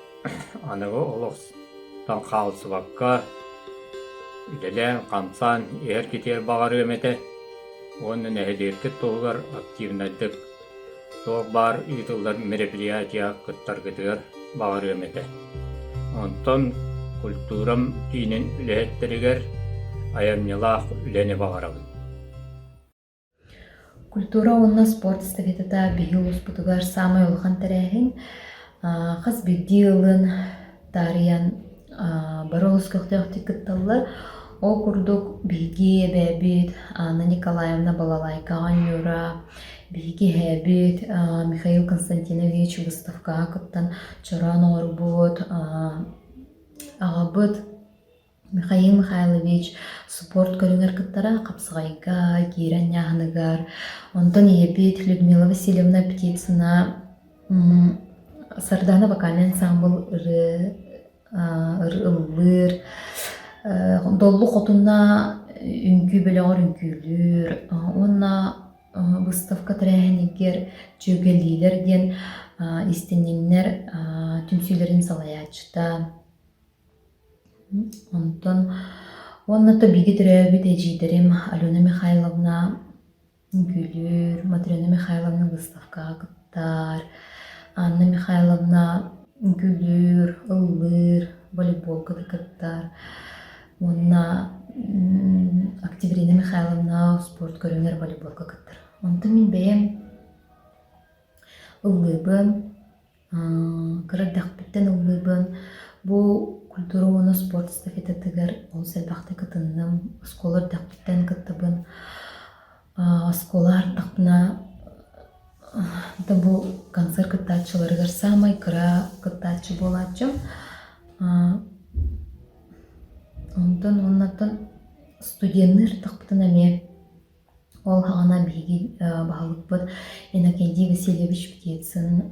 S11: аныгы олохтон хаалсыбакка үлэлээн-хамсаан иһэр-китиэр баҕарыам этэ уонна нэһилиэккит туһугар активнайдык туох баар ыытыллар мероприятияҕа кыттаргытыгар баҕарыам этэ. Онтон культурам киинин үлэһиттэригэр айымньылаах үлэни баҕарабын.
S13: Культура уонна спорт эстафетата биһи улууспутугар саамай улахан тэрээһин. Хас биирдии ыалын таарыйан бары олус көхтөөхтүк кытталлар. Ол курдук биһиги эбээбит Анна Николаевна балалайкаҕа оонньуура, биһиги эһээбит Михаил Константинович выставкаҕа кыттан чороон оҥорбут, аҕабыт Михаил Михайлович спорт көрүҥэр кыттара, хапсаҕайга, киирэн ньааһыныгар. Онтон ийэбит Людмила Васильевна Птицына Сардаана вокальнай ансаамбыл ырыа ыллыыр, Доллу Хотуна үҥкүү бөлөҕөр үҥкүүлүүр уонна выставка тэрээһинигэр Дьүөгэлиилэр диэн истинньэҥнэр түмсүүлэрин салайааччыта. Онтон уонна то бииргэ төрөөбүт эдьиийдэрим Алена Михайловна үҥкүүлүүр, Матрена Михайловна выставкаҕа кыттар, Анна Михайловна үҥкүүлүүр, ыллыыр, волейболга да кыттар уонна Октябрина Михайловна спорт көрүҥэр волейболга кыттар. Онтон мин бэйэм. ыллыыбын, кыра эрдэхпиттэн ыллыыбын. Бу культура уонна спорт эстафетатыгар олус элбэхтик кытынным, оскуола эрдэхпиттэн кыттабын. Оскуола ардахпына бу концерт кыттааччыларыгар саамай кыра кыттааччы буолааччым. Онтон уоннаттан студенныыр ардахпытына эмиэ Ол саҕана биһиги баһылыкпыт Иннокентий Васильевич Птицын,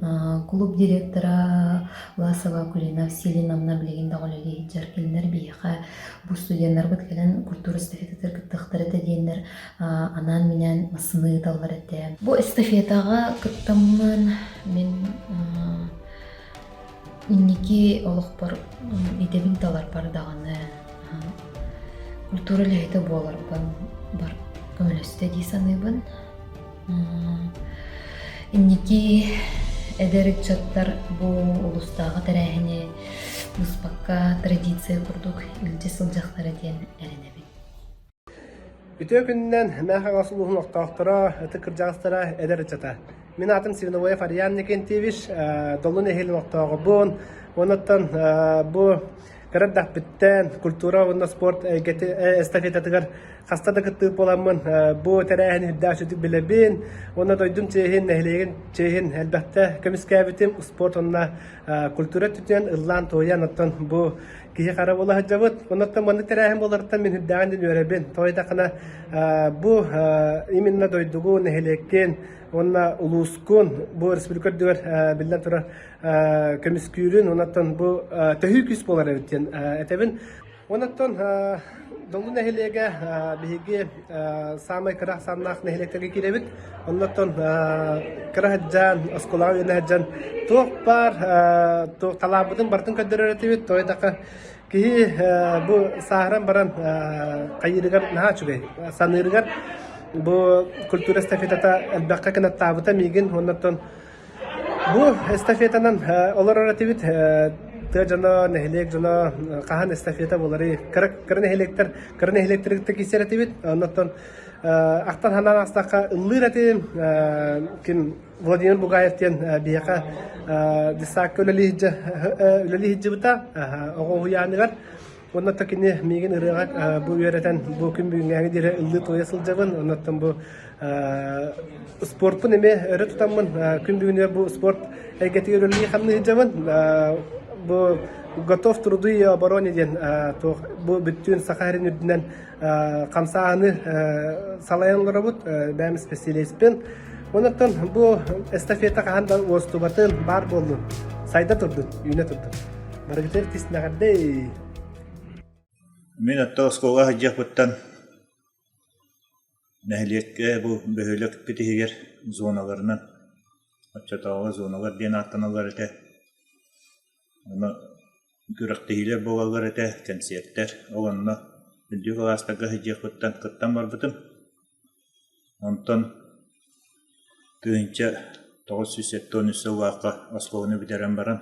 S13: клуб директора Власова Акулина Васильевна билигин да үлэлии сылдьар. Кинилэр биһиэхэ бу студеннарбыт кэлэн культура эстафетатыгар кыттыахтара этэ диэннэр анаан-минээн массыына ыыталлар этэ. Бу эстафетаҕа кыттаммын мин Инники олохпор идэбин таларбар даҕаны культура үлэһитэ буоларбын бар көмөлөстө дии саныыбын. Инники эдэр ыччаттар бу улуустааҕы тэрээһини быспакка традиция курдук илдьэ сылдьыахтара диэн эрэнэбин.
S14: Үтүө күнүнэн Мээх Хаҥалас улууһун олохтоохторо, ытык кырдьаҕастара, эдэр ыччата. Мин аатым Свиновоев Ариан Никентьевич, Доллу нэһилиэгин олохтооҕобун. Онуттан бу кыра эрдэхпиттэн культура уонна спорт эйгэти эстафетатыгар хаста да кыттыы буоламмын бу тэрээһини үрдээх үчүгдүк билэбин. Уонна дойдум чиэһин, нэһилиэгин чиэһин элбэхтэ көмүскээбитим. Спорт уонна культура өттүтүнэн ыллаан-туойан оттон бу киһи хара буола сылдьабыт. Оннуттан маннык тэрээһин буоларыттан мин үрдээҕин диэн үөрэбин. Тоҕо диэтэххинэ бу именно дойдугу, нэһилиэккин уонна улуускун бу республика үрдүгэр биллэн турар көмүскүүрүн, оннуттан бу төһүү күүс буолар эбит диэн этэбин. Оннуттан Доллу нэһилиэгэ биһиги саамай кыра ахсааннаах нэһилиэктэргэ киирэбит. Оннуттан кыра сылдьан, оскуолаҕа үөрэнэ сылдьан туох баар туох талааммытын барытын көрдөрөр этибит. Тоҕо диэтэххэ киһи бу сааһыран баран хайыырыгар наһаа үчүгэй. Саныырыгар бу культура эстафетата элбэххэ кынаттаабыта миигин. Оннуттан Бу эстафетанан олорор этибит. Тыа дьоно, нэһилиэк дьоно хаһан эстафета буоларый? Кыра, кыра нэһилиэктэр, кыра нэһилиэктэргэ киирсэр этибит. Оннуттан ахтан санаан аастахха ыллыыр этим. Ким Владимир Бугаев диэн биһиэхэ десакка үлэлии сылдьыбыта оҕо уһуйааныгар. Уонна то кини миигин ырыаҕа бу үөрэтэн бу күн бүгүҥҥээҥи диэри ыллыы-туойа сылдьабын. Оннуттан бу спортпун эмиэ өрө тутаммын күн бүгүнүгэр бу спорт эйгэтигэр үлэлии-хамныы сылдьабын. Бу готов труду и обороне диэн туох бу бүттүүн Саха сирин үрдүнэн хамсааһыны салайан олоробут. Бэйэм испэсэлииспин. Онуттан бу эстафета хаһан да уостубатын, баар буоллун, сайда турдун, үүнэ турдун. Барыгытыгар тиснэҕэрдэй!
S15: Мин оттон оскуолаҕа сылдьыахпыттан нэһилиэккэ бу бөһүөлэкпит иһигэр зоналарынан оччотооҕу зоналар диэн ааттаналлар этэ. Ону күрэхтэһиилэр буолаллар этэ, кэнсиэртэр. Ол онно үрдүк кылаастарга сылдьыахпыттан кыттан барбытым. Онтон 1973 сыллаахха оскуоланы бүтэрэн баран,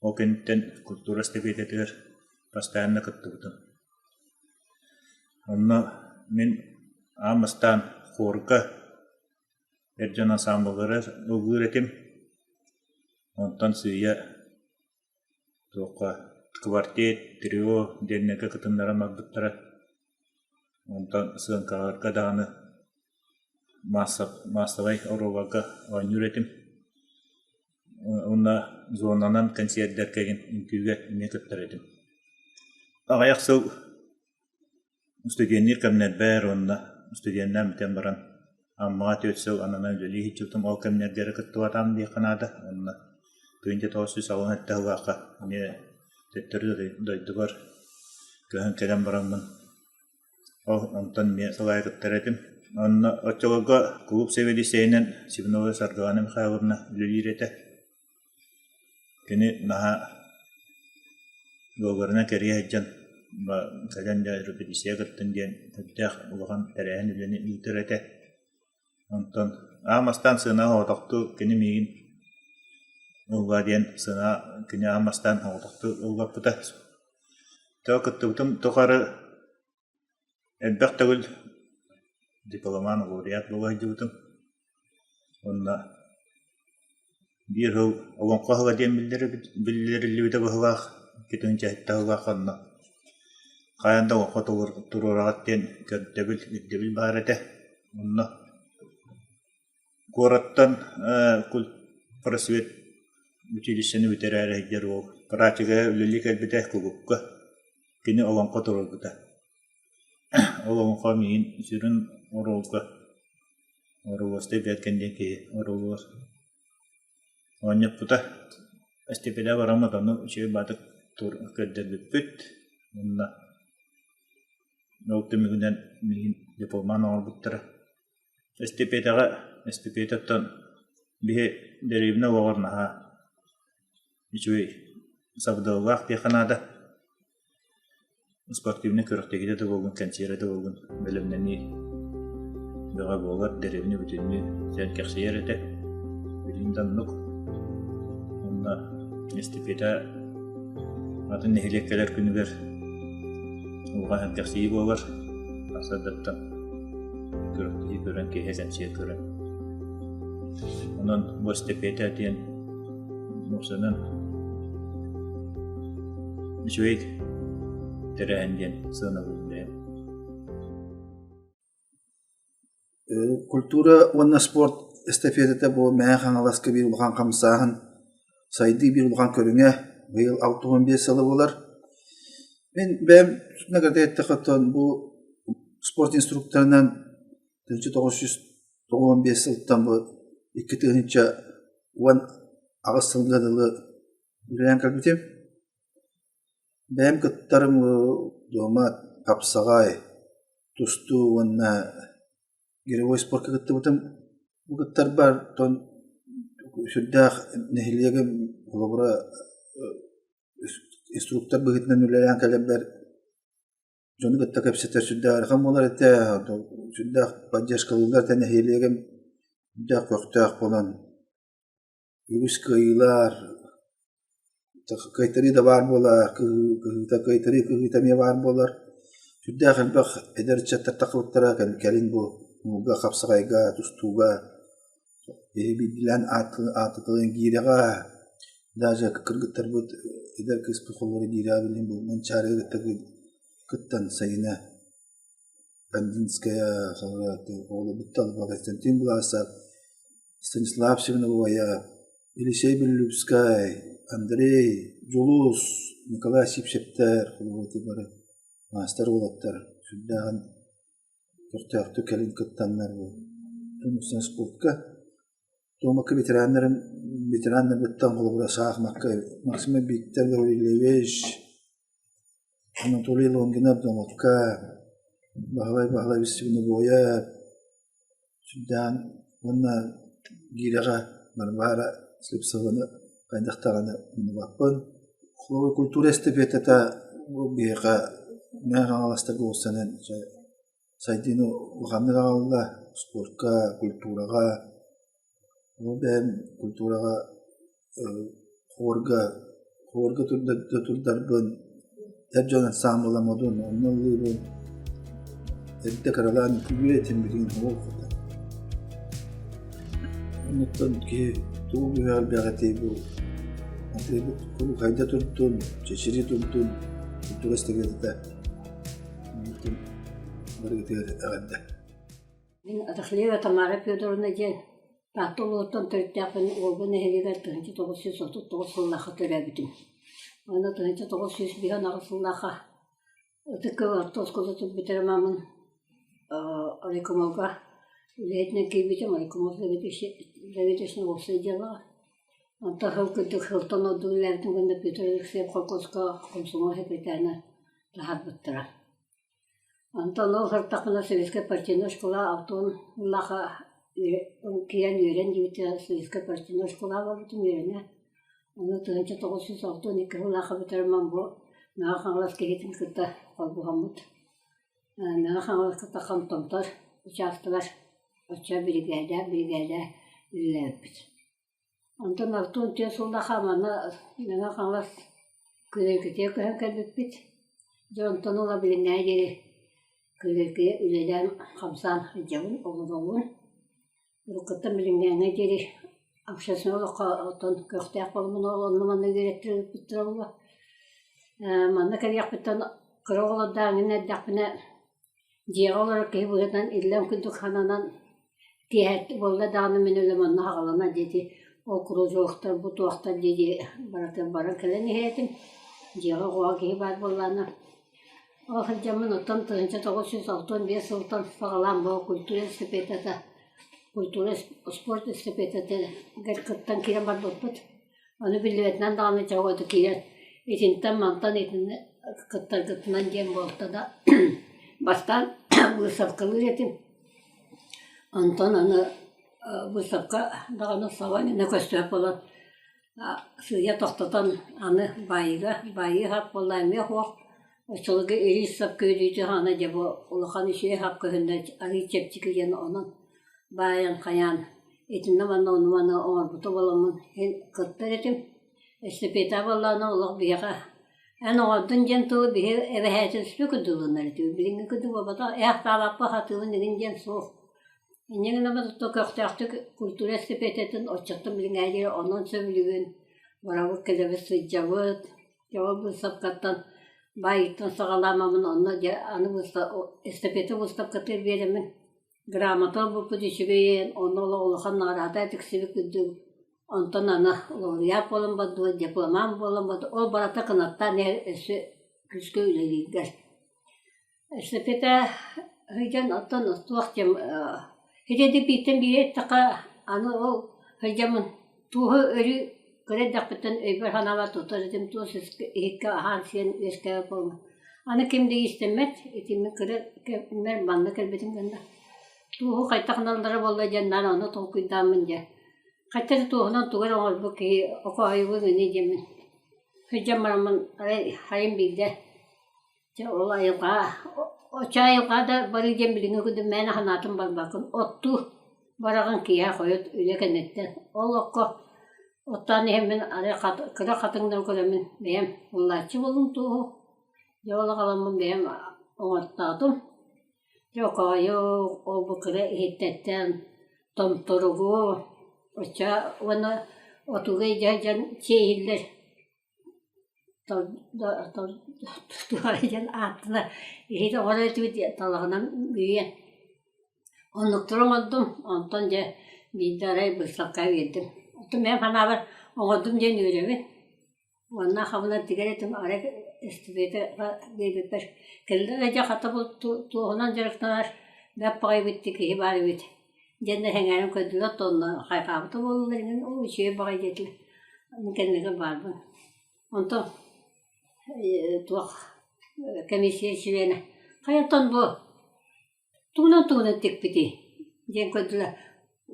S15: ол кэнниттэн культура эстафетатыгар постоянно кыттыбытым. Онно мин аан бастаан хорга эр дьон ансаамбыллары ыллыыр этим. Онтон сыыйа Туохха квартет, трио диэннэргэ кытыннаран барбыттара. Онтон сыаҥкаларга даҕаны маассабай оруолларга оонньуур этим. Уонна зонанан кэнсиэрдэргэ үҥкүүгэ эмиэ кыттар этим. Аҕыйах сыл Студенныыр кэмнэрбэр уонна студеннаан бүтэн баран Аммаҕа 4 сыл ананан үлэлии сылдьыбытым. Ол кэмнэргэ эрэ кыттыбатаҕым диэххэ наада. Уонна 1997 сыллаахха эмиэ төттөрү дойдубар көһөн кэлэн бараммын ол онтон эмиэ салайа кыттар этим. Онно оччолорго кулууп сэбиэдиссэйинэн Семенова Саргылана Михайловна үлэлиир этэ. Кини наһаа ыалларынан кэрийэ сылдьан кэлэн дьэ репетиция кыттын диэн сүрдээх улахан тэрээһин үлэни ыытар этэ. Онтон аан бастаан сыанаҕа оҕотохтуу кини миигин ылла диэн сыана кини аан бастаан оҕотохтуу ыллаппыта. Тоҕо кыттыбытым тухары Элбэх төгүл дипломан лауреат буола сылдьыбытым уонна Биир сыл Олоҥхо ыһыаҕа диэн биллэриллибитэ быһыылаах, 2007 сыллаах онно хайаан да олоҥхо туруораҕыт диэн көрдөбүл, ирдэбил баар этэ. Онно куораттан просвет училищены бүтэрээри сылдьар уол практикаҕа үлэлии кэлбитэ кулуупка. Кини олоҥхо туруорбута. Ол олоҥхо миигин сүрүн оруолга Оруолуостай Бэргэн диэн киһи оруолугар оонньоппута. Эстипиэдэ бараммыт ону үчүгэй баатык көрдөрбүппүт уонна ол түмүгүнэн миигин дипломан оҥорбуттара. Эстипиэдэҕэ эстипиэдэттэн биһи дэриэбинэ олоҕор наһаа үчүгэй сабыдыаллаах диэххэ наада. Спортивнай күрэхтэһиитэ да буоллун, кэнсиэрэ да буоллун бэлэмнэнии бөҕө буолар, дэриэбинэ бүтүннүү сэргэхсийэр этэ. Билигин да оннук. Уонна эстафета атын нэһилиэк кэлэр күнүгэр улахан сэргэхсийии буолар. Сарсыардаттан күрэхтэһии көрөн, киэһэ кэнсиэр көрөн. Онон бу эстафета диэн Уопсайынан үчүгэй тэрээһин диэн сыаналыыбын бэйэм.
S16: Культура уонна спорт эстафетата бу Мэҥэ Хаҥаласка биир улахан хамсааһын, сайдыы биир улахан көрүҥэ. Быйыл 65 сыла буолар. Мин бэйэм награда эттэххэ оттон бу спорт инструкторынан 1995 сылтан бу 2018 сылга дылы үлэлээн кэлбитим. Бэйэм кыттарым дуома хапсаҕай, тустуу уонна гиревой спорка кыттыбытым. Бу кыттарбар оттон сүрдээх нэһилиэгим холобура инструктор быһыытынан үлэлээн кэлэрбэр Дьону кытта кэпсэтэр сүрдээх ыарахан буолар этэ, сүрдээх поддержкалыыллар этэ нэһилиэгим сүрдээх көхтөөх буолан үгүс кыайыылар, кыайтарыы да баар буолар, кыһыыта кыайтарыы кыһыыта эмиэ баар буолар. Сүрдээх элбэх эдэр ыччаттар тахсыбыттара кэлин бу ууга, хапсаҕайга, тустууга Киһи биирдиилээн ааттаталыын гиирэҕэ даже кыргыттарбыт эдэр кыыспыт холобура гиирэҕэ билигин бу Манчаарыга кытта кыттан сайына Кандинская оҕолорбут Константин Власов, Станислав Семеновая, Елисей Белолюбскай, Андрей, Дьулус, Николай Сивцевтэр холобура ити бары маастар уолаттар сүрдээҕин көхтөөхтүк кэлин кыттаннар тумусна спортка Туомакка ветераннарын ветераннарбыттан холобура саахымакка Максим Виктор Гаврильевич, Анатолий Лонгинов Домокка, Баһылай Баһылаевич Свинобоев сүрдээн уонна гиирэҕэ Варвара Слепцованы хайдах даҕаны умнубаппын. Холобура культура эстафетата бу биһиэхэ Мэҥэ Хаҥаластарга уопсайынан сайдыыны улаханнык аҕалла спортка, культураҕа. Ол бэйэм культураҕа хорга хорга турдарбын эр дьон ансаамбыла модун онно ыллыыбын. Эрдэ кыралаан үҥкүүлүүр этим билигин оһох хатан. Оннуттан киһи тугу быһа элбэх этий бу атыыбыт куруук хайда турдун, чэчирии турдун, культура эстафетата оннуттан барыгытыгар эҕэрдэ.
S5: Мин Рахлеева Тамара Федоровна диэн Таатта улууһуттан төрүттээхпин Уолба нэһилиэгэр 1939 сыллаахха төрөөбүтүм. Уонна 1958 сыллаахха Ытык Күөл орто оскуолатын бүтэрэн ааммын райкомолга үлэһитинэн киирбитим. Райкомол заведующай уопсай дьыалаҕа. Онтон сыл курдук сылтан ордук үлэлээбитим гэннэ Петр Алексеев холкуоска комсомол секретарынан таһаарбыттара. Онтон ол сырыттахпына советскай партийнай школа алтан улаха киирэн үөрэн диэбитэ советскай партийнай школа буолбутум үөрэнэ. Ону 1962 сыллаахха бүтэрэн бу Мэҥэ Хаҥалас киһитин кытта холбоһоммут. Мэҥэ Хаҥалас кытта Хомтомтор учаастагар оччо биригээдэ биригээдэ үлэлээбиппит. Онтон 64 сыллаахха манна Мэҥэ Хаҥалас Күлүкүтүгэр көһөн кэлбиппит. Дьэ онтон ыла билиҥҥээ диэри Күлүкүгэ үлэлээн хамсаан сылдьабын, олоробун. Уруккуттан билиҥҥээҥҥэ диэри Общественнай олоххо оттон көхтөөх буоламмын ол онно-манна үөрэттэр ыыппыттара буолуо. Манна кэлиэхпиттэн кыра оҕолордоох эҥин эрдэхпинэ дьиэҕэ олорор киһи быһыытынан иллэҥ курдук сананан киэһэ буолла даҕаны мин үлэм онно саҕаланар диэки ол кружоктар бу туохтар дии барыта баран кэлэн иһээтим. Дьиэҕэ оҕоҕо киһи баар буоллаҕына ол сылдьаммын оттон 1965 сылтан саҕалаан бу культура эстафетата культура спорт эстафетатыгар кыттан киирэн барбыппыт. Ону биллибэтинэн даҕаны чоҕойду киирэн итинтэн-мантан итиннэ кыттаргытынан диэн буолта да бастаан выставкалыыр этим. Онтон аны выставка даҕаны саба иннэ көстүбэт буолан сыыйа тохтотон аны баайыыга баайыы хап буолла эмиэ суох. Оччолорго илии сап күөдьүйдэ аны дьэ бу улахан үчүгэй хап көһүннэ арыый чэпчэки диэн онон баайан хайаан итиннэ манна ону маны оҥорбута буоламмын син кыттар этим. Эстафета буоллаҕына олох биһиэхэ эн оҥордун диэн тылы биһи эбэһээтэлистибэ курдук ылынар этибит. Билиҥҥи курдук буолбатах ээх таабаппа сатыыбын игин диэн суох. Инньэ гынан көхтөөхтүк культура эстафетатын оччоттон билиҥҥэ диэри онон сөбүлүүбүн. Барабыт кэлэбит сылдьабыт. Дьэ ол быыстапкаттан баайыыттан саҕалаамамын онно дьэ аны эстафета быыстапкатыгар биэрэммин грамота ылбыппыт үчүгэйин, онно улахан наҕараада тиксибит курдук. Онтон аны лауреат буолан бардыбыт, дипломант буолан бардыбыт. Ол барыта кынаттаан иһэр өссө күүскэ үлэлииргэр. Эстафета сылдьан оттон туох диэн ити бииртэн биири эттэххэ аны ол сылдьаммын туоһу өрүү кыра эрдэхпиттэн өйбөр-санаабар тутар этим туос иһиккэ аһаан-сиэн үөскээбит буоллум. Аны ким да иистэммэт итинник кыра кэммэр манна кэлбитим гэннэ туоһу хайдах гыналлара буолла диэн наан ону толкуйдааммын дьэ хайта да туоһунан тугу эрэ оҥорбут киһи окоойубун ини диэммин сылдьан бараммын арай хайым биирдэ Дьэ ол айылҕа оччо айылҕа да барыы диэн билиҥҥи курдук мээнэ санаатын барбаккын оттуу бараҕын киэһэ хойут үлэ кэнниттэн. Ол окко оттоон иһэммин арай кыра хатыҥнары көрөммүн бэйэм ыллааччы буоллум туоһу. Дьэ ол аҕаламмын бэйэм оҥортоотум. Дьэ окоойук ол-бу кыра иһиттэттэн томторугу оччо уонна отууга илдьэ сылдьан чэй иһиллэр диэн ааттана иһит оҕолор этибит талаҕынан бүрүйэн оннуктары оҥордум онтон дьэ биирдэ арай быыстапкаҕа биэрдим оттон бэйэм санаабар оҥордум диэн үөрэбин уонна хабынан тигэр этим арай эстафетаҕа биэрбиппэр кэллэ дьэ хата бу туоһунан дьарыктанар бэрт баҕайы эбит киһи баар эбит диэн сэҥээрэн көрдүлэр да онно хайҕаабыта буоллулар иҥин оо үчүгэй баҕайы диэтилэр мин кэннигэр баарбын онтон туох комиссия чилиэнэ хайаттан бу тугунан тугунан тикпитий диэн көрдүлэр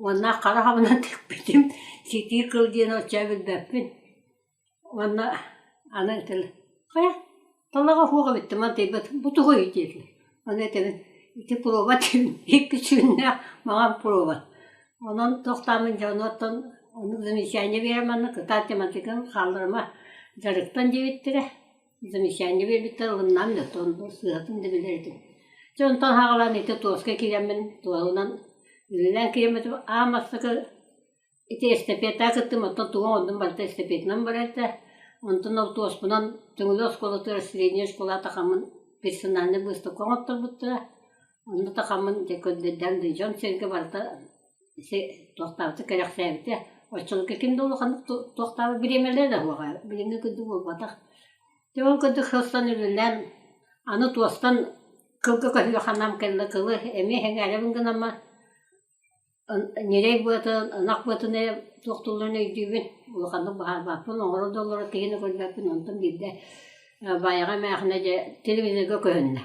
S5: уонна хара хабынан тикпитим ситии кыл диэн оччо билбэппин Уонна аны этэллэр: «Хайа, талаҕа суох эбит да мантыйбыт, бу тугуй?» диэтилэр. Ону этэбин: «Ити пробат диибин, икки сүннээх маҥан пробат». Онон туохтааммын дьэ онуоттан оннук замечание биэрэн манна кытаат тематиканы хаалларыма дьарыктан диэбиттэрэ. Замечание биэрбиттэр ылыннаам да оттон сыыһатын да билэр этим. Дьэ онтон саҕалаан ити туоска киирэммин туоһунан үлэлээн киирэммитим аан бастакы Ити эстафетаҕа кыттым, оттон тугу оҥордум барыта эстафетанан барар этэ. Онтон ол туоспунан Төҥүлү оскуолатыгар средняя школа тахаммын персональнай быыстапка оҥотторбуттара. Онно тахаммын дьэ көрдөрдөөн да дьон-сэргэ барыта туохтаабыта кэрэхсээбитэ. Оччолорго ким да улаханнык туохтаабыт бириэмэлэрэ да суоҕа, билиҥҥи курдук буолбатах. Дьэ ол курдук сылсан үлэлээн аны туостан кылга көһүө ханаам кэллэ кылы эмиэ сэҥээрэбин гынаммын Ньирэй быатын, ынах быатын эрэ туохтуулларын өйдүүбүн, улаханнык баһаарбаппын, оҥоро да олорор киһини көрбөппүн, онтон биирдэ Баайаҕа эмээхинэ дьэ телевизорга көһүннэ.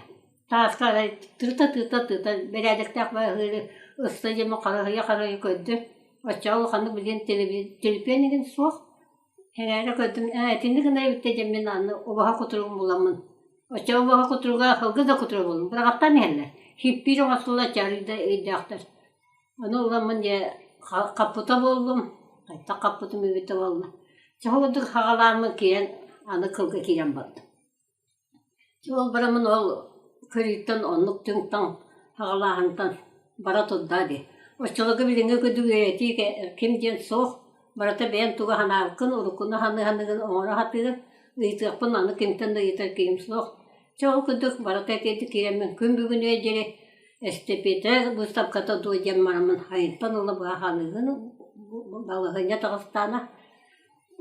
S5: Тааска арай тыыта-тыыта тыыта бэрээдэктээх баһыыры ысса диэммин харыһыйа-харыһыйа көрдүм. Оччоҕо улаханнык билигин телепиэн игин суох. Сэҥээрэ көрдүм, ээ итинник гына эбиттэ диэммин аны убаһа кутуругун буламмын Оччоҕо убаһа кутуруга сылгы да кутуруга буоллун быраҕаттаан иһэллэр. Сиппиир оҥостуллар чаарыйда өйдөөхтөр. Ону ыламмын дьэ хаппыта буоллум, хайдах хаппытым эбитэ буолла. Чэ курдук хаҕалааммын киирэн аны кылга киирэн бардым. Чэ ол бараммын ол көрүүттэн оннук түҥ-таҥ хаҕалааһынтан бара турда дии. Оччолорго билиҥҥи курдук үөрэтии ким диэн суох. Барыта бэйэм тугу санаабыккын, уруккуну саныы-саныыгын оҥоро сатыыгын, ыйытыахпын аны кимтэн да ыйытар киһим суох. Чэ ол курдук барыта итиэннэ киирэммин күн бүгүнүгэр диэри эстафета быыстапката дуо диэн бараммын хайынтан ыла быһа саныыгын балаһыанньа таҕыстаҕына.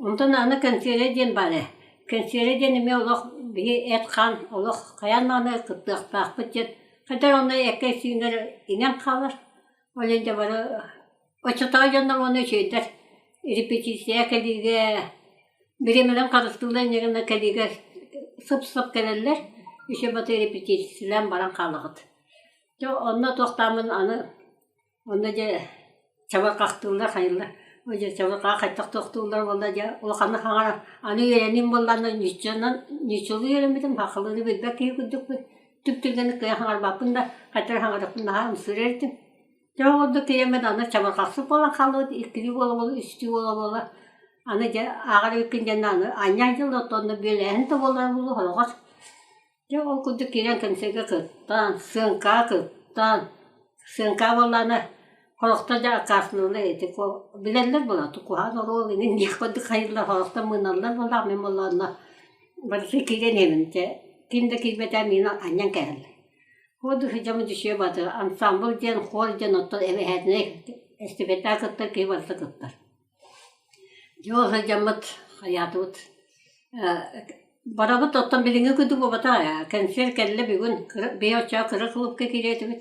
S5: Онтон аны кэнсиэрэ диэн баар ээ. Кэнсиэрэ диэн эмиэ олох биһи эт-хаан олох хайаан даҕаны кыттыахтаахпыт диэн хайдах онно эккэ-сииҥҥэр иҥэн хаалар. Ол иһин дьэ бары оччотооҕу дьоннор уонна үчүгэйдэр репетиция кэлиигэ бириэмэлэрин харыстыыллар инньэ гынан кэлиигэ сып-сап кэлэллэр, үчүгэй баты репетициялаан баран хаалаҕыт. Дьэ онно туохтааммын аны онно дьэ чабырҕахтыыллар хайыыллар ол дьэ чабырҕаҕы хайдах туохтууллар буолла дьэ улаханнык хаҥаран аны үөрэниим буоллаҕына нууччанан нууччалыы үөрэммитим сахалыыны билбэт киһи курдукпун түп-түргэнник кыайан хаҥарбаппын да хайдах эрэ хаҥарыахпын наһаа ымсыырар этим. Дьэ ол курдук киирэммин аны чабырҕахсыт буолан хааллыбыт иккилии буола-буола үстүү буола-буола аны дьэ ааҕар эбиккин диэн аны анньаан дьыл оттонно бүөлээһин да буолара буолуо сороҕор. Дьэ ол курдук киирэн кэнсиэргэ кыттан, сыаҥкаҕа кыттан, сыаҥкаҕа буоллаҕына сорохтор дьэ аккаастаналлар ити билэллэр буолла куһаҕан оруол иҥин диэх курдук хайыыллар сорохтор мыыналлар буоллаах мин буоллаҕына барыта киирэн иһэбин дьэ ким да киирбэтэ миигин анньан кээһэллэр. Хуор дьомо дьүсүө баатыр ансамбль диэн хуор диэн оттон эбэһээтинэй эстибэтээ кыттар киһи барыта кыттар. Дьэ ол сылдьаммыт хайаатыбыт Барабыт оттон билиҥҥи курдук буолбатах ээ, кэнсиэр кэллэ бүгүн, кыра бэйэ оччоҕо кыра кулуупка киириэтибит,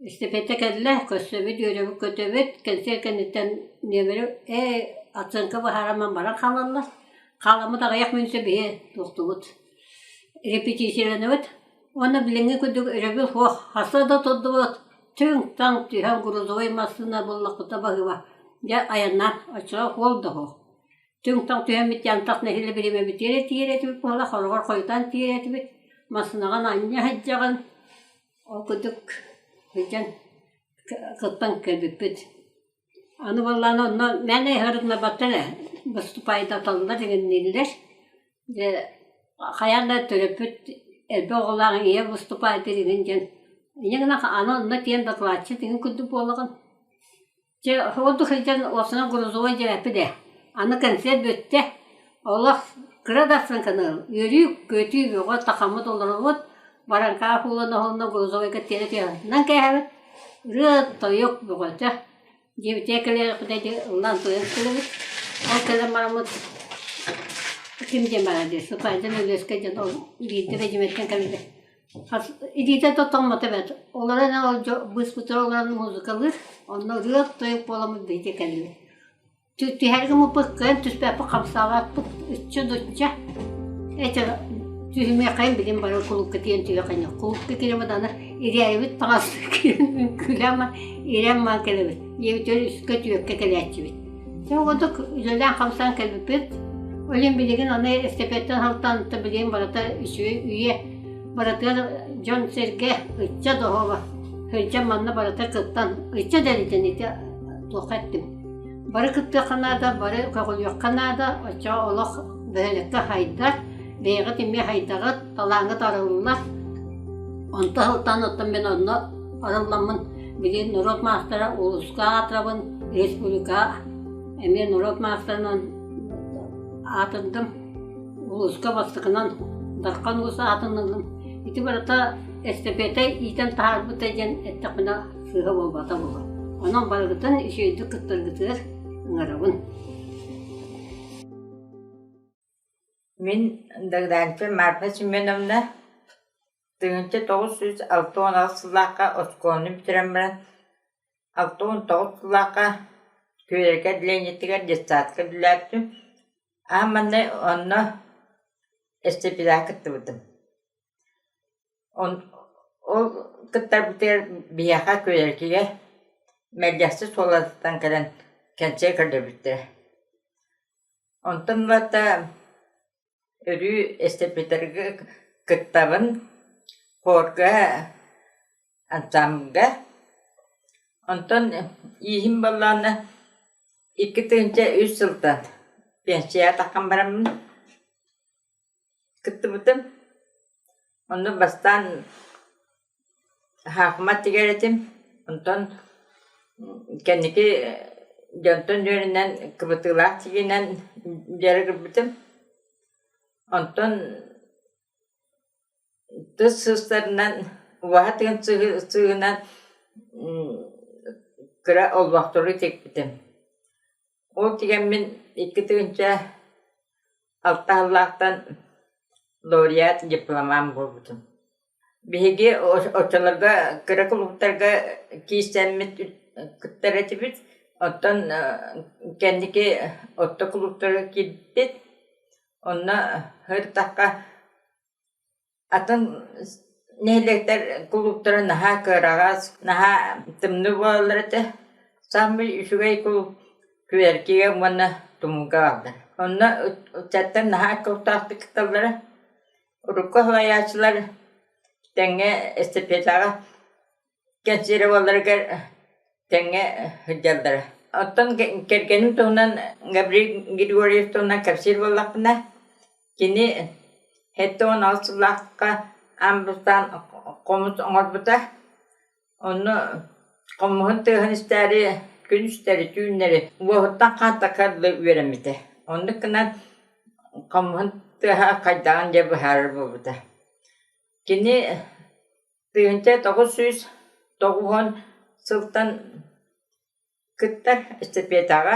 S5: эстафета кэллэ, көрсөбүт, үөрэбит-көтөбүт, кэнсиэр кэнниттэн нүөмэри ээ оценка быһаараммын баран хаалаллар. Хааламмыт аҕыйах мүнүүтэ биһи туохтубут, репетицияланабыт уонна билиҥҥи курдук өрөбүл суох, хаса да турдубут, түҥ-таҥ түһэн грузовой массыына буллахпыта баһыыба, дьэ айаннаан оччоҕо суол да суох. Түҥ-таҥ түһэммит антах нэһиилэ бириэмэбитигэр тиийэр этибит буола, хороҕор хойутаан тиийэр этибит, массыынаҕын анньа сылдьаҕын, ол курдук сылдьан кыттан кэлбиппит. Аны буоллаҕына онно мээнэ ыһарыннарбаттар ээ, выступайдаталлар иҥинниллэр. Дьэ хайаан да төрөппүт элбэх оҕолоох ийэ выступайдыыр иҥин диэн, инньэ гынан аны онно тиийэн докладчыт иҥин курдук буолаҕын. Чэ, ордук сылдьан уопсайынан грузовой диэбэппит ээ. Аны кэнсиэр бүттэ. Олох кыра да сыаҥканы үөрүү-көтүү бөҕө тахаммыт олоробут. Бараҥкаа куулан оһолунан грузовойга тиэрэ түһэн кээһэбит. Ырыа-тойук бөҕөтө. Дьиэбитигэр кэлиэхпитэ дии ыллаан туойан кэлэбит. Ол кэлэн бараммыт ким диэн баара дии, Сыпайдан Өлүөскэ диэн ол биирдэ бэдьимэттэн кэлбитэ. Илиитэ да тоҥмото эбээт, олорон ол быыспытыгар олорон музыкалыыр, онно ырыа-тойук буоламмыт биһиги кэллибит. Түһээри гыммыппыт кыайан түспэппит, хамсаабаппыт, ычча-дучча. Эти түһүмүөххэйин билин баран кулуупка тиийэн түһүөххэйин. Кулуупка киирэн аны ирээбит таҥас киирэн үҥкүүлээн ирээн маан кэлэбит. Диэбитигэр үскэ түөркэ кэлээччибит. Дьэ курдук үлэлээн-хамсаан кэлбиппит. Ол иһин билигин аны эстафеттан сылтаан билигин барыта үчүгэй үйэ барытыгар дьон-сэргэ ыччат оһоҕо сылдьан манна барыта кыттан ыччат эритэн ити туохха эттим. Бары кыттыахха наада, бары көҕүлүөххэ наада, оччоҕо олох бөһүөлэккэ хайдар, бэйэҕит эмиэ хайдаҕыт, талааҥҥыт арыллар. Онто сылтаан оттон мин онно арылламмын билигин норуот маастара улууска аатырабын, республикаҕа эмиэ норуот маастарынан аатырдым. Улууска бастакынан Дархан Уус аатын ыллым. Ити барыта эстафета иитэн таһаарбыта диэн эттэхпинэ сыыһа буолбата буолуо. Онон барыгытын үчүгэйдик кыттаргытыгар ыҥырабын.
S17: Мин Дагдаанча Марфа Семеновна 1968 сыллаахха оскуоланы бүтэрэн баран, 69 сыллаахха Күөрэгэй отделениетыгар детсадка үлэлээбитим. Аан маҥнай онно эстафетаҕа кыттыбытым. Ол кыттарбытыгар биһиэхэ Күөрэгийгэ Мэлдьэхси Суолатыттан кэлэн кэнсиэр көрдөрбүттэрэ. Онтон ылата өрүү эстафеталарга кыттабын, хорга, ансамбльга. Онтон ииһим буоллаҕына 2003 сылтан пенсияҕа таххан бараммын кыттыбытым. Онно бастаан хаахыма тигэр этим, онтон кэнники. Дьонтон үөрэнэн кыбытыылаах тигинэн дьарыгырбытым. Онтон тыс сыыстарынан убаһа тыын сыыһынан кыра олбохтору тикпитим. Ол тигэммин 2006 сыллаахтан лауреат дипломант буолбутум. Биһиги оччолорго кыра кулууптарга киирсэммит кыттар этибит, оттон кэнники орто кулууптарга киирбит, онно сырыттахха атын нэһилиэктэр кулууптара наһаа кыараҕас, наһаа тымныы буолаллар этэ. Саамай үчүгэй кулууп Күөркигэ уонна Тумулга бааллар. Онно ыччаттар наһаа көхтөөхтүк кытталлара. Урукку салайааччылар тэҥҥэ эстафетаҕа кэнсиэрэ буолларыгар тэҥҥэ сылдьаллара. Оттон кэргэним туһунан Гаврил Григорьев туһунан кэпсиир буоллахпына, кини 76 сыллаахха аан бастаан хомус оҥорбута. Онно хомуһун тыаһын истээри күнүстэри, түүннэри уоһуттан хаантакка дылы үөрэммитэ. Оннук гынан хомуһун тыаһа хайдаҕын дьэ быһаарар буолбута. Кини 1990 сылтан кыттар эстафетаҕа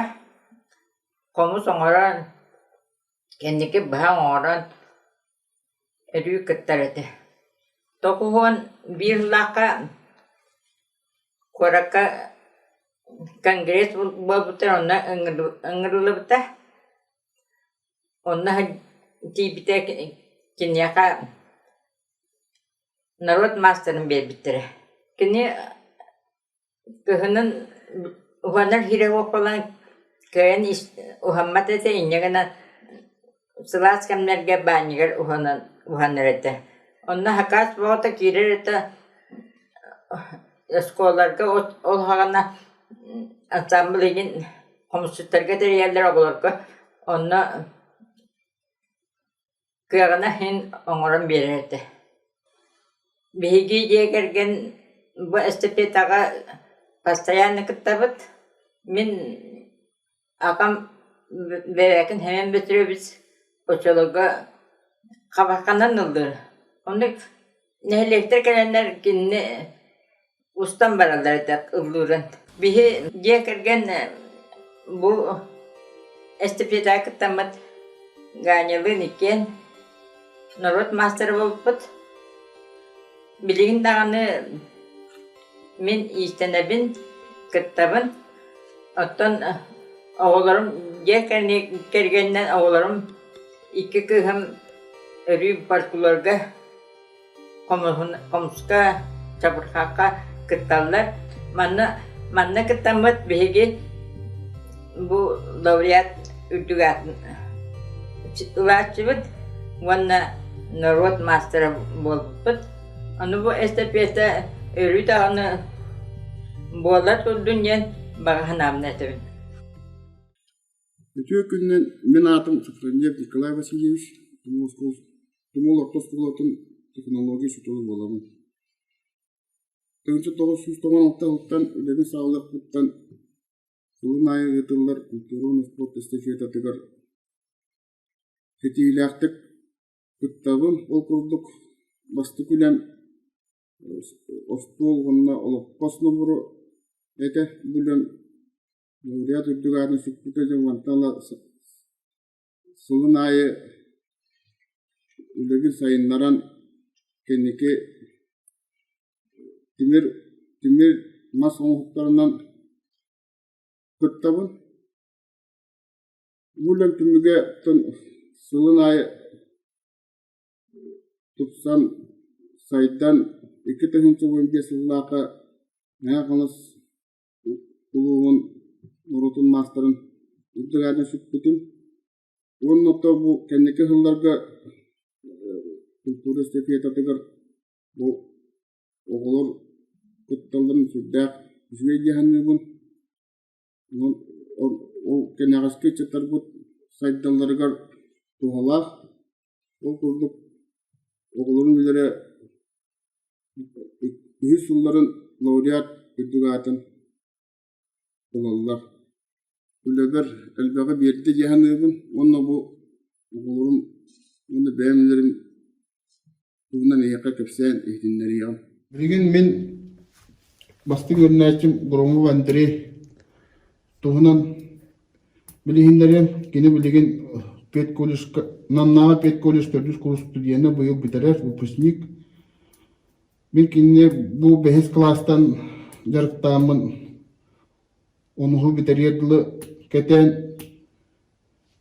S17: хомус оҥорон, кэнники быһа оҥорон өрүү кыттар этэ. 91 сыллаахха куоракка конгресс буолбута онно ыҥырыллыбыта. Онно тиийбитэ киниэхэ норуот маастарын биэрбиттэрэ. Кини Кыһынын уһанар сирэ суох буолан кыайан уһаммат этэ, инньэ гынан сылаас кэмнэргэ баанньыгар уһанар этэ. Онно хакаас бөҕөтө киирэр этэ, оскуолаларга ол саҕана ансаамбыл игин хомусчуттарга тэрийэллэр оҕолорго, онно кыаҕына иһин оҥорон биэрэр этэ. Биһиги дьиэ кэргэн бу эстафетаҕа постоянно кыттабыт. Мин аҕам Бэбээкин Семен Петрович оччолорго хабарханан ыллыыр. Оннук нэһилиэктэр кэлэннэр кинини устан бараллар этэ ыллыырын. Биһи дьиэ кэргэн бу эстафетаҕа кыттаммыт Ганялыын иккиэн норуот маастара буолбуппут. Билигин даҕаны мин иистэнэбин, кыттабын. Оттон оҕолорум дьиэ кэргэнинэн оҕолорум икки кыыһым өрүү фольклорга Хомуска, чабырҕахха кытталлар. Манна манна кыттаммыт биһиги бу лауреат үрдүк аатын ылааччыбыт уонна норуот маастара буолбуппут. Ону бу эстафета өрүү даҕаны буола турдун диэн баҕа санаабын этэбин.
S18: Үтүө күнүнэн мин аатым Софроньев Николай Васильевич, Тумул орто оскуолатын технология учуутала буолабын. 1996 сылтан үлэбин саҕалыахпыттан сылын аайы ыытыллар культура уонна спорт эстафетатыгар ситиһиилээхтик кыттабын. Ол курдук бастакы үлэм остуол уонна олоппос нобуору этэ. Бу үлэм Лауреат үрдүк аатын сүкпүтэ дьон мантан ыла сылын аайы үлэбин сайыннаран кэнники тимир тимир мас оҥоһуктарынан кыттабын. Бу үлэм түмүгэ сылын аайы тупсан, сайдан 2015 сыллаахха Мэҥэ Хаҥалас улууһун норуотун маастарын үрдүк аатын сүкпүтүм. Уонна то бу кэнники сылларга культура эстафетатыгар бу оҕолор кытталларын сүрдээх үчүгэй дии саныыбын. Ол кэнэҕэски ыччаттарбыт сайдалларыгар туһалаах. Ол курдук оҕолорум үлэлэрэ Үһүс сылларын лауреат үрдүк аатын ылаллар. Үлэбэр элбэҕи биэрдэ дии саныыбын уонна бу оҕолорум уонна бэйэм үлэлэрим туһунан эһиэхэ кэпсээн иһитиннэриэҕим. Билигин мин бастыҥ үөрэнээччим Громов Андрей туһунан билиһиннэриэм. Кини билигин педколледжка Намнааҕы педколледж төрдүс курс студена быйыл бүтэрэр выпускник. Мин кинини бу бэһис кылаастан дьарыктааммын Онуһу бүтэриэр дылы кэтээн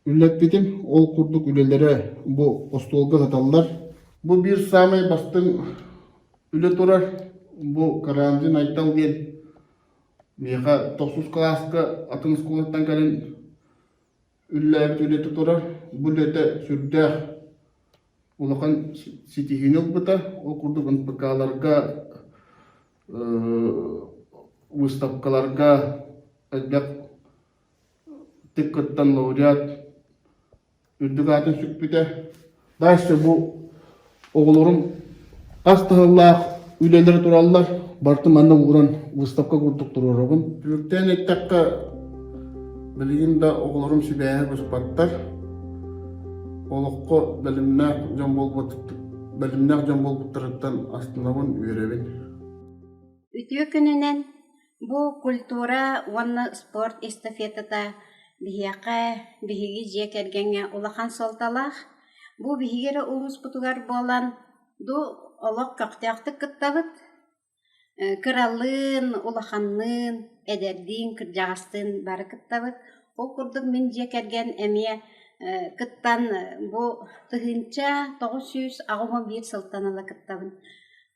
S18: үллэппитим. Ол курдук үлэлэрэ бу остуолга сыталлар. Бу биир саамай бастыҥ үлэ турар. Бу Карамзин Айтал диэн миэхэ тохсус кылааска атын оскуолаттан кэлин үллээбит үлэтэ турар. Бу үлэтэ сүрдээх улахан ситиһиини ылбыта. Ол курдук НПК-ларга выставкаларга элбэх кыттан лауреат үрдүк аатын сүкпүтэ. Дальше бу оҕолорум хас таһыллаах үлэлэри тураллар, барытын манна ууран выставка курдук туруорабын. Түмүктээн эттэххэ, билигин да оҕолорум сибээһи быспаттар. Олоххо бэлэмнээх дьон буолбут бэлэмнээх дьон буолбуттарыттан астынабын, үөрэбин.
S19: Үтүө күнүнэн бу культура уонна спорт эстафетата биһиэхэ, биһиги дьиэ кэргэҥҥэ улахан суолталаах. Бу биһиги эрэ улууспутугар буолан, ду олох көхтөөхтүк кыттабыт. Кыралыын, улаханныын, эдэрдиин, кырдьаҕастыын бары кыттабыт. Ол курдук мин дьиэ кэргэн эмиэ кыттан бу 1981 сылтан ыла кыттабын.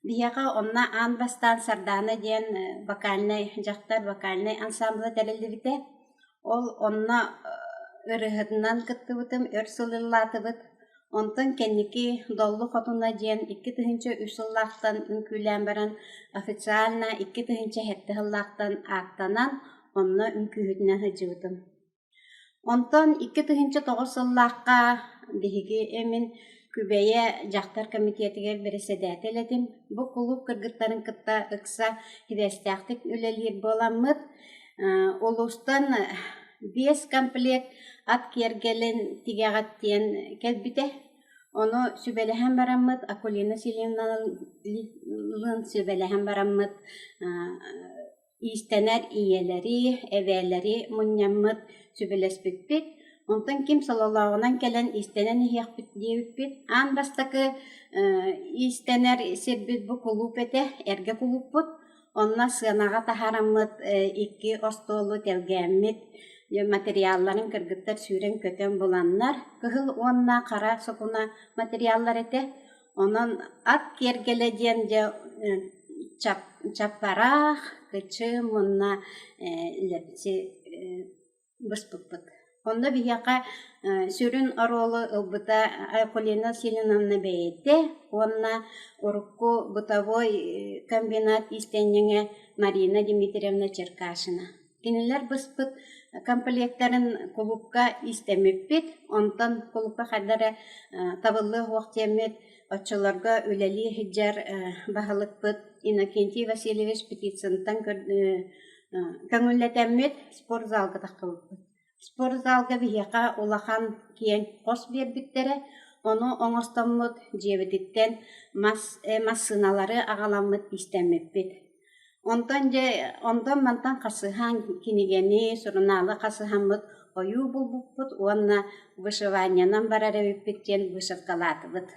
S19: Биһиэхэ онно аан бастаан Сардаана диэн вокальнай дьахтар вокальнай ансаамбыла тэриллибитэ. Ол онно ырыаһытынан кыттыбытым, өр сыл ыллаатыбыт. Онтон кэнники Доллу Хотуна диэн 2003 сыллаахтан үҥкүүлээн баран официально 2007 сыллаахтан ааттанан онно үҥкүүһүтүнэн сылдьыбытым. Онтон 2009 сыллаахха биһиги мин Күбэйэ дьахтар комитетыгар бэрэссэдээтэл этим. Бу кулууп кыргыттарын кытта ыкса сибээстээхтик үлэлиир буоламмыт, улуустан биэс комплект ат киэргэлин тигэҕит диэн кэлбитэ. Ону сүбэлэһэн бараммыт, Акулина Селивналыын сүбэлэһэн бараммыт иистэнэр ийэлэри, эбээлэри мунньаммыт, сүбэлэспиппит. Онтон ким сололооҕунан кэлэн иистэнэн иһиэхпит диэбиппит. Аан бастакы иистэнэр сирбит бу кулууп этэ, эргэ кулууппут. Онно сыанаҕа таһаараммыт икки остуолу тэлгээммит, материалларын кыргыттар сүүрэн-көтөн буланнар, кыһыл уонна хара сукуна материаллар этэ. Онон ат киэргэлэ диэн дьэ чаппараах, кычым уонна лэпси быспыппыт. Онно биһиэхэ сүрүн оруолу ылбыта Акулина Селеновна бэйэтэ уонна урукку бытовой комбинат иистэнньэҥэ Марина Дмитриевна Черкашина. Кинилэр быспыт комплектарын кулуупка иистэммиппит, онтон кулуупка хайда эрэ табыллыа суох диэммит, оччолорго үлэлии сылдьар баһылыкпыт Иннокентий Васильевич Птицынтан көҥүллэтэммит спортзалга таххыбыппыт. Спортзалга биһиэхэ улахан киэҥ хос биэрбиттэрэ, ону оҥостоммут дьиэбититтэн мас массыыналары аҕаламмыт иистэммиппит. Онтон дьэ онтон-мантан хасыһан кинигэни, сурунаалы хасыһаммыт ойуу булбуппут уонна вышиваниенан барар эбиппит диэн вышивкалаатыбыт.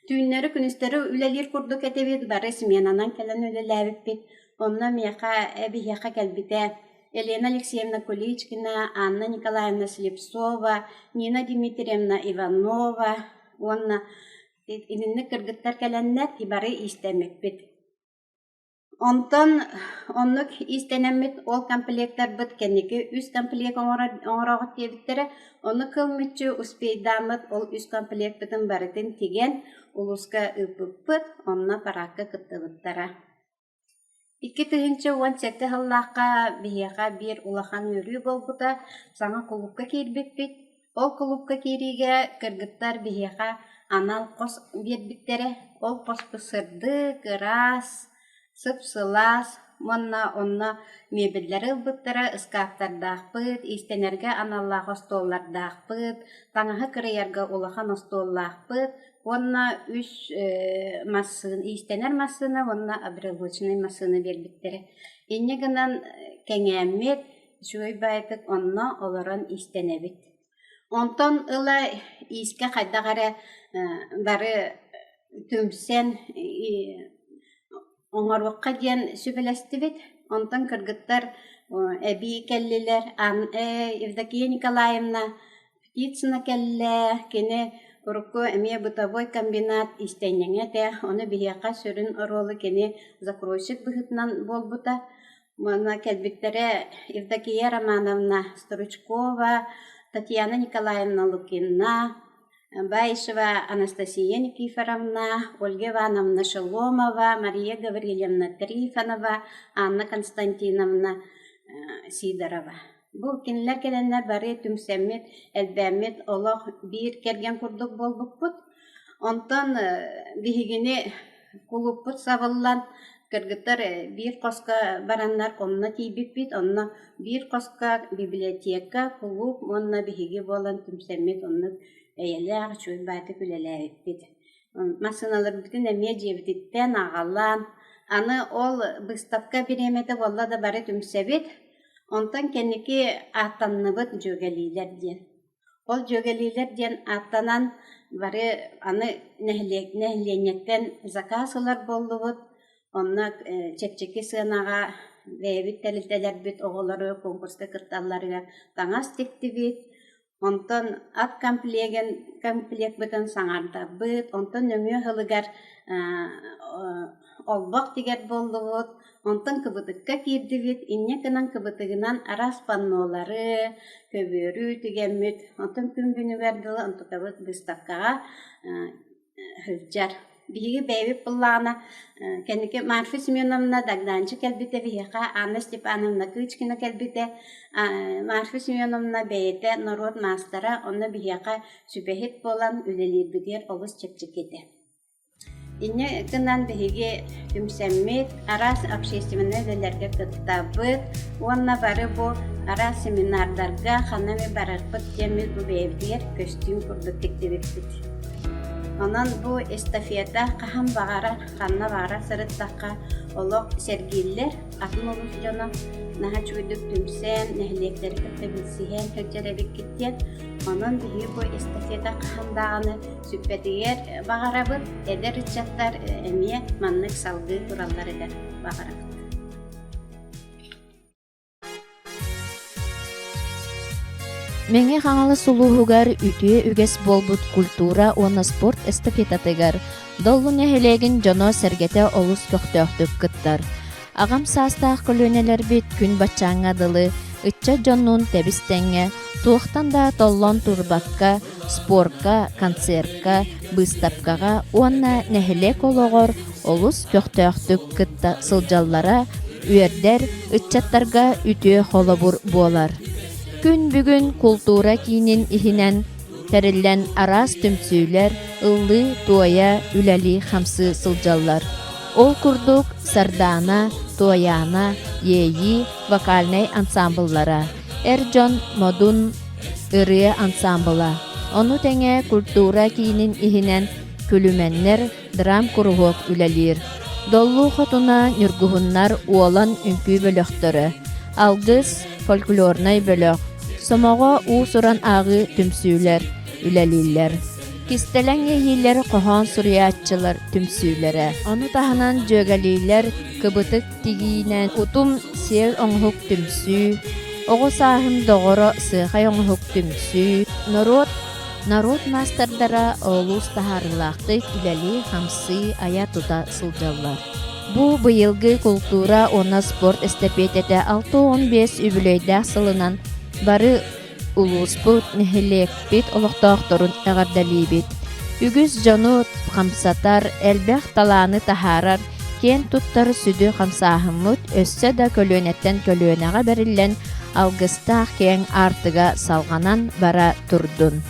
S19: Түүннэри-күнүстэри үлэлиир курдук этибит, бары сменанан кэлэн үлэлээбиппит. Онно миэхэ биһиэхэ кэлбитэ Елена Алексеевна Куличкина, Анна Николаевна Слепцова, Нина Дмитриевна Иванова уонна итинник кыргыттар кэлэннэр бары иистэммиппит. Онтон оннук иистэнэммит ол комплектарбыт кэнники үс комплект оҥороҕут диэбиттэрэ. Ону кыл мүччү успейдааммыт ол үс комплекпытын барытын тигэн улууска ыыппыппыт, онно параакка кыттыбыттара. 2017 сыллаахха биһиэхэ биир улахан үөрүү буолбута, саҥа кулуупка киирбиппит. Ол кулуупка киириигэ кыргыттар биһиэхэ анал хос биэрбиттэрэ. Ол хоспут сырдык, ыраас. Сып-сылаас уонна онно миэбэллэри ылбыттара, ыскааптардаахпыт, иистэнэргэ аналлаах остуоллардаахпыт, таҥаһы кырыйарга улахан остуоллаахпыт уонна үс массыына, иистэнэр массыына уонна обрелочнай массыына биэрбиттэрэ. Инньэ гынан кэҥээммит, үчүгэй баайытык онно олорон иистэнэбит. Онтон ыла иискэ хайдах эрэ бары түмсэн оҥоруохха диэн сүбэлэстибит. Онтон кыргыттар эбии кэллилэр. Евдокия Николаевна Птицына кэллэ, кини урукку эмиэ бытовой комбинат иистэнньэҥэ этэ, ону биһиэхэ сүрүн оруолу кини закройщик быһыытынан буолбута. Манна кэлбиттэрэ Евдокия Романовна Стручкова, Татьяна Николаевна Лукина, Баишева Анастасия Никифоровна, Ольга Ивановна Шеломова, Мария Гаврильевна Трифонова, Анна Константиновна Сидорова. Бу кинилэр кэлэннэр бары түмсэммит, элбээммит олох биир кэргэн курдук буолбуппут. Онтон биһигини кулууппут сабыллан, кыргыттар биир хоско бараннар онно тиийбиппит, онно биир хоско библиотека, кулууп уонна биһиги буолан түмсэммит оннук эйэлээх, үчүгэй баайдык үлэлээбиппит. Массыыналарбытын эмиэ дьиэбититтэн аҕалан, аны ол быыстапка бириэмэтэ буолла да бары түмсэбит, онтон кэнники ааттанныбыт дьүөгэлиилэр диэн. Ол дьүөгэлиилэр диэн ааттанан бары аны нэһилиэк нэһилиэнньэттэн заказ ылар буоллубут, онно чэпчэки сыанаҕа бэйэбит тэрилтэлэрбит оҕолору конкурска кытталларыгар таҥас тиктибит, Онтон ат комплегын комплекпытын саҥардабыт, онтон нөҥүө сылыгар олбох тигэр буоллубут, онтон кыбытыкка киирдибит, инньэ гынан кыбытыгынан араас паннолары, көбүөрү тигэммит, онтон күн күнүгэр дылы онтукабыт быыстапкаҕа сылдьар. Биһиги бэйэбит былаана кэнники Марфа Семеновна Дагдаанчы кэлбитэ биһиэхэ Анна Степановна Кычкина кэлбитэ. Марфа Семеновна бэйэтэ норуот маастара, онно биһиэхэ сүбэһит буолан үлэлиирбитигэр олус чэпчэки этэ. Инньэ гынан биһиги түмсэммит, араас общественнай үлэлэргэ кыттабыт уонна бары бу араас семинардарга ханна эмэ барарбыт диэммит бу бэйэбитигэр көстүүм курдук тиктибиппит. Онон бу эстафета хаһан баҕарар, ханна баҕарар сырыттахха олох сэргииллэр, атын улуус дьоно наһаа үчүгэйдик түмсэн, нэһилиэктэри кытта билсиһэн сылдьар эбиккит диэн. Онон биһиги бу эстафета хаһан даҕаны сүппэтигэр баҕарабыт, эдэр ыччаттар эмиэ маннык салгыы туралларыгар баҕарабыт.
S1: Мэҥэ Хаҥалас улууһугар үтүө үгэс буолбут культура уонна спорт эстафетатыгар Доллу нэһилиэгин дьоно-сэргэтэ олус көхтөөхтүк кыттар. Аҕам саастаах көлүөнэлэрбит күн баччааҥҥа дылы ыччат дьоннуун тэбис-тэҥҥэ, туохтан да толлон турбакка, спорка, концертка, быыстапкаҕа уонна нэһилиэк олоҕор олус көхтөөхтүк кытта сылдьаллара үөрдэр, ыччаттарга үтүө холобур буолар. Күн бүгүн култуура киинин иһинэн тэриллэн араас түмсүүлэр ыллыы-туойа, үлэлии-хамсыы сылдьаллар. Ол курдук Сардаана, Туойаана, Иэйии вокальнай ансаамбыллара, эр дьон Модун ырыа ансаамбыла, ону тэҥэ культура киинин иһинэн Күлүмэннэр драм-куруһуок үлэлиир. Доллуу хотуна Ньургуһуннар Уолан үҥкүү бөлөхтөрө, Алгыс фольклорнай бөлөх, Сомоҕо уус-уран ааҕыы түмсүүлэр үлэлииллэр. Кистэлэҥ иэйиилэр хоһоон суруйааччылар түмсүүлэрэ. Ону таһынан дьүөгэлиилэр кыбытык тигиинэн утум сиэл оҥоһук түмсүү, оҕо сааһым доҕоро сыахай оҥоһук түмсүү, норуот Норуот маастардара олус таһаарыылаахтык үлэлии-хамсыы, айа-тута сылдьаллар. Бу быйылгы култуура уонна спорт эстэпиэтэтэ 65 үбүлүөйдээх сылынан бары улууспут, нэһилиэкпит олохтоохторун эҕэрдэлиибит. Үгүс дьону хамсатар, элбэх талааны таһаарар, киэн туттар сүдү хамсааһыммыт өссө да көлүөнэттэн көлүөнэҕэ бэриллэн, алгыстаах киэҥ аартыга салҕанан бара турдун.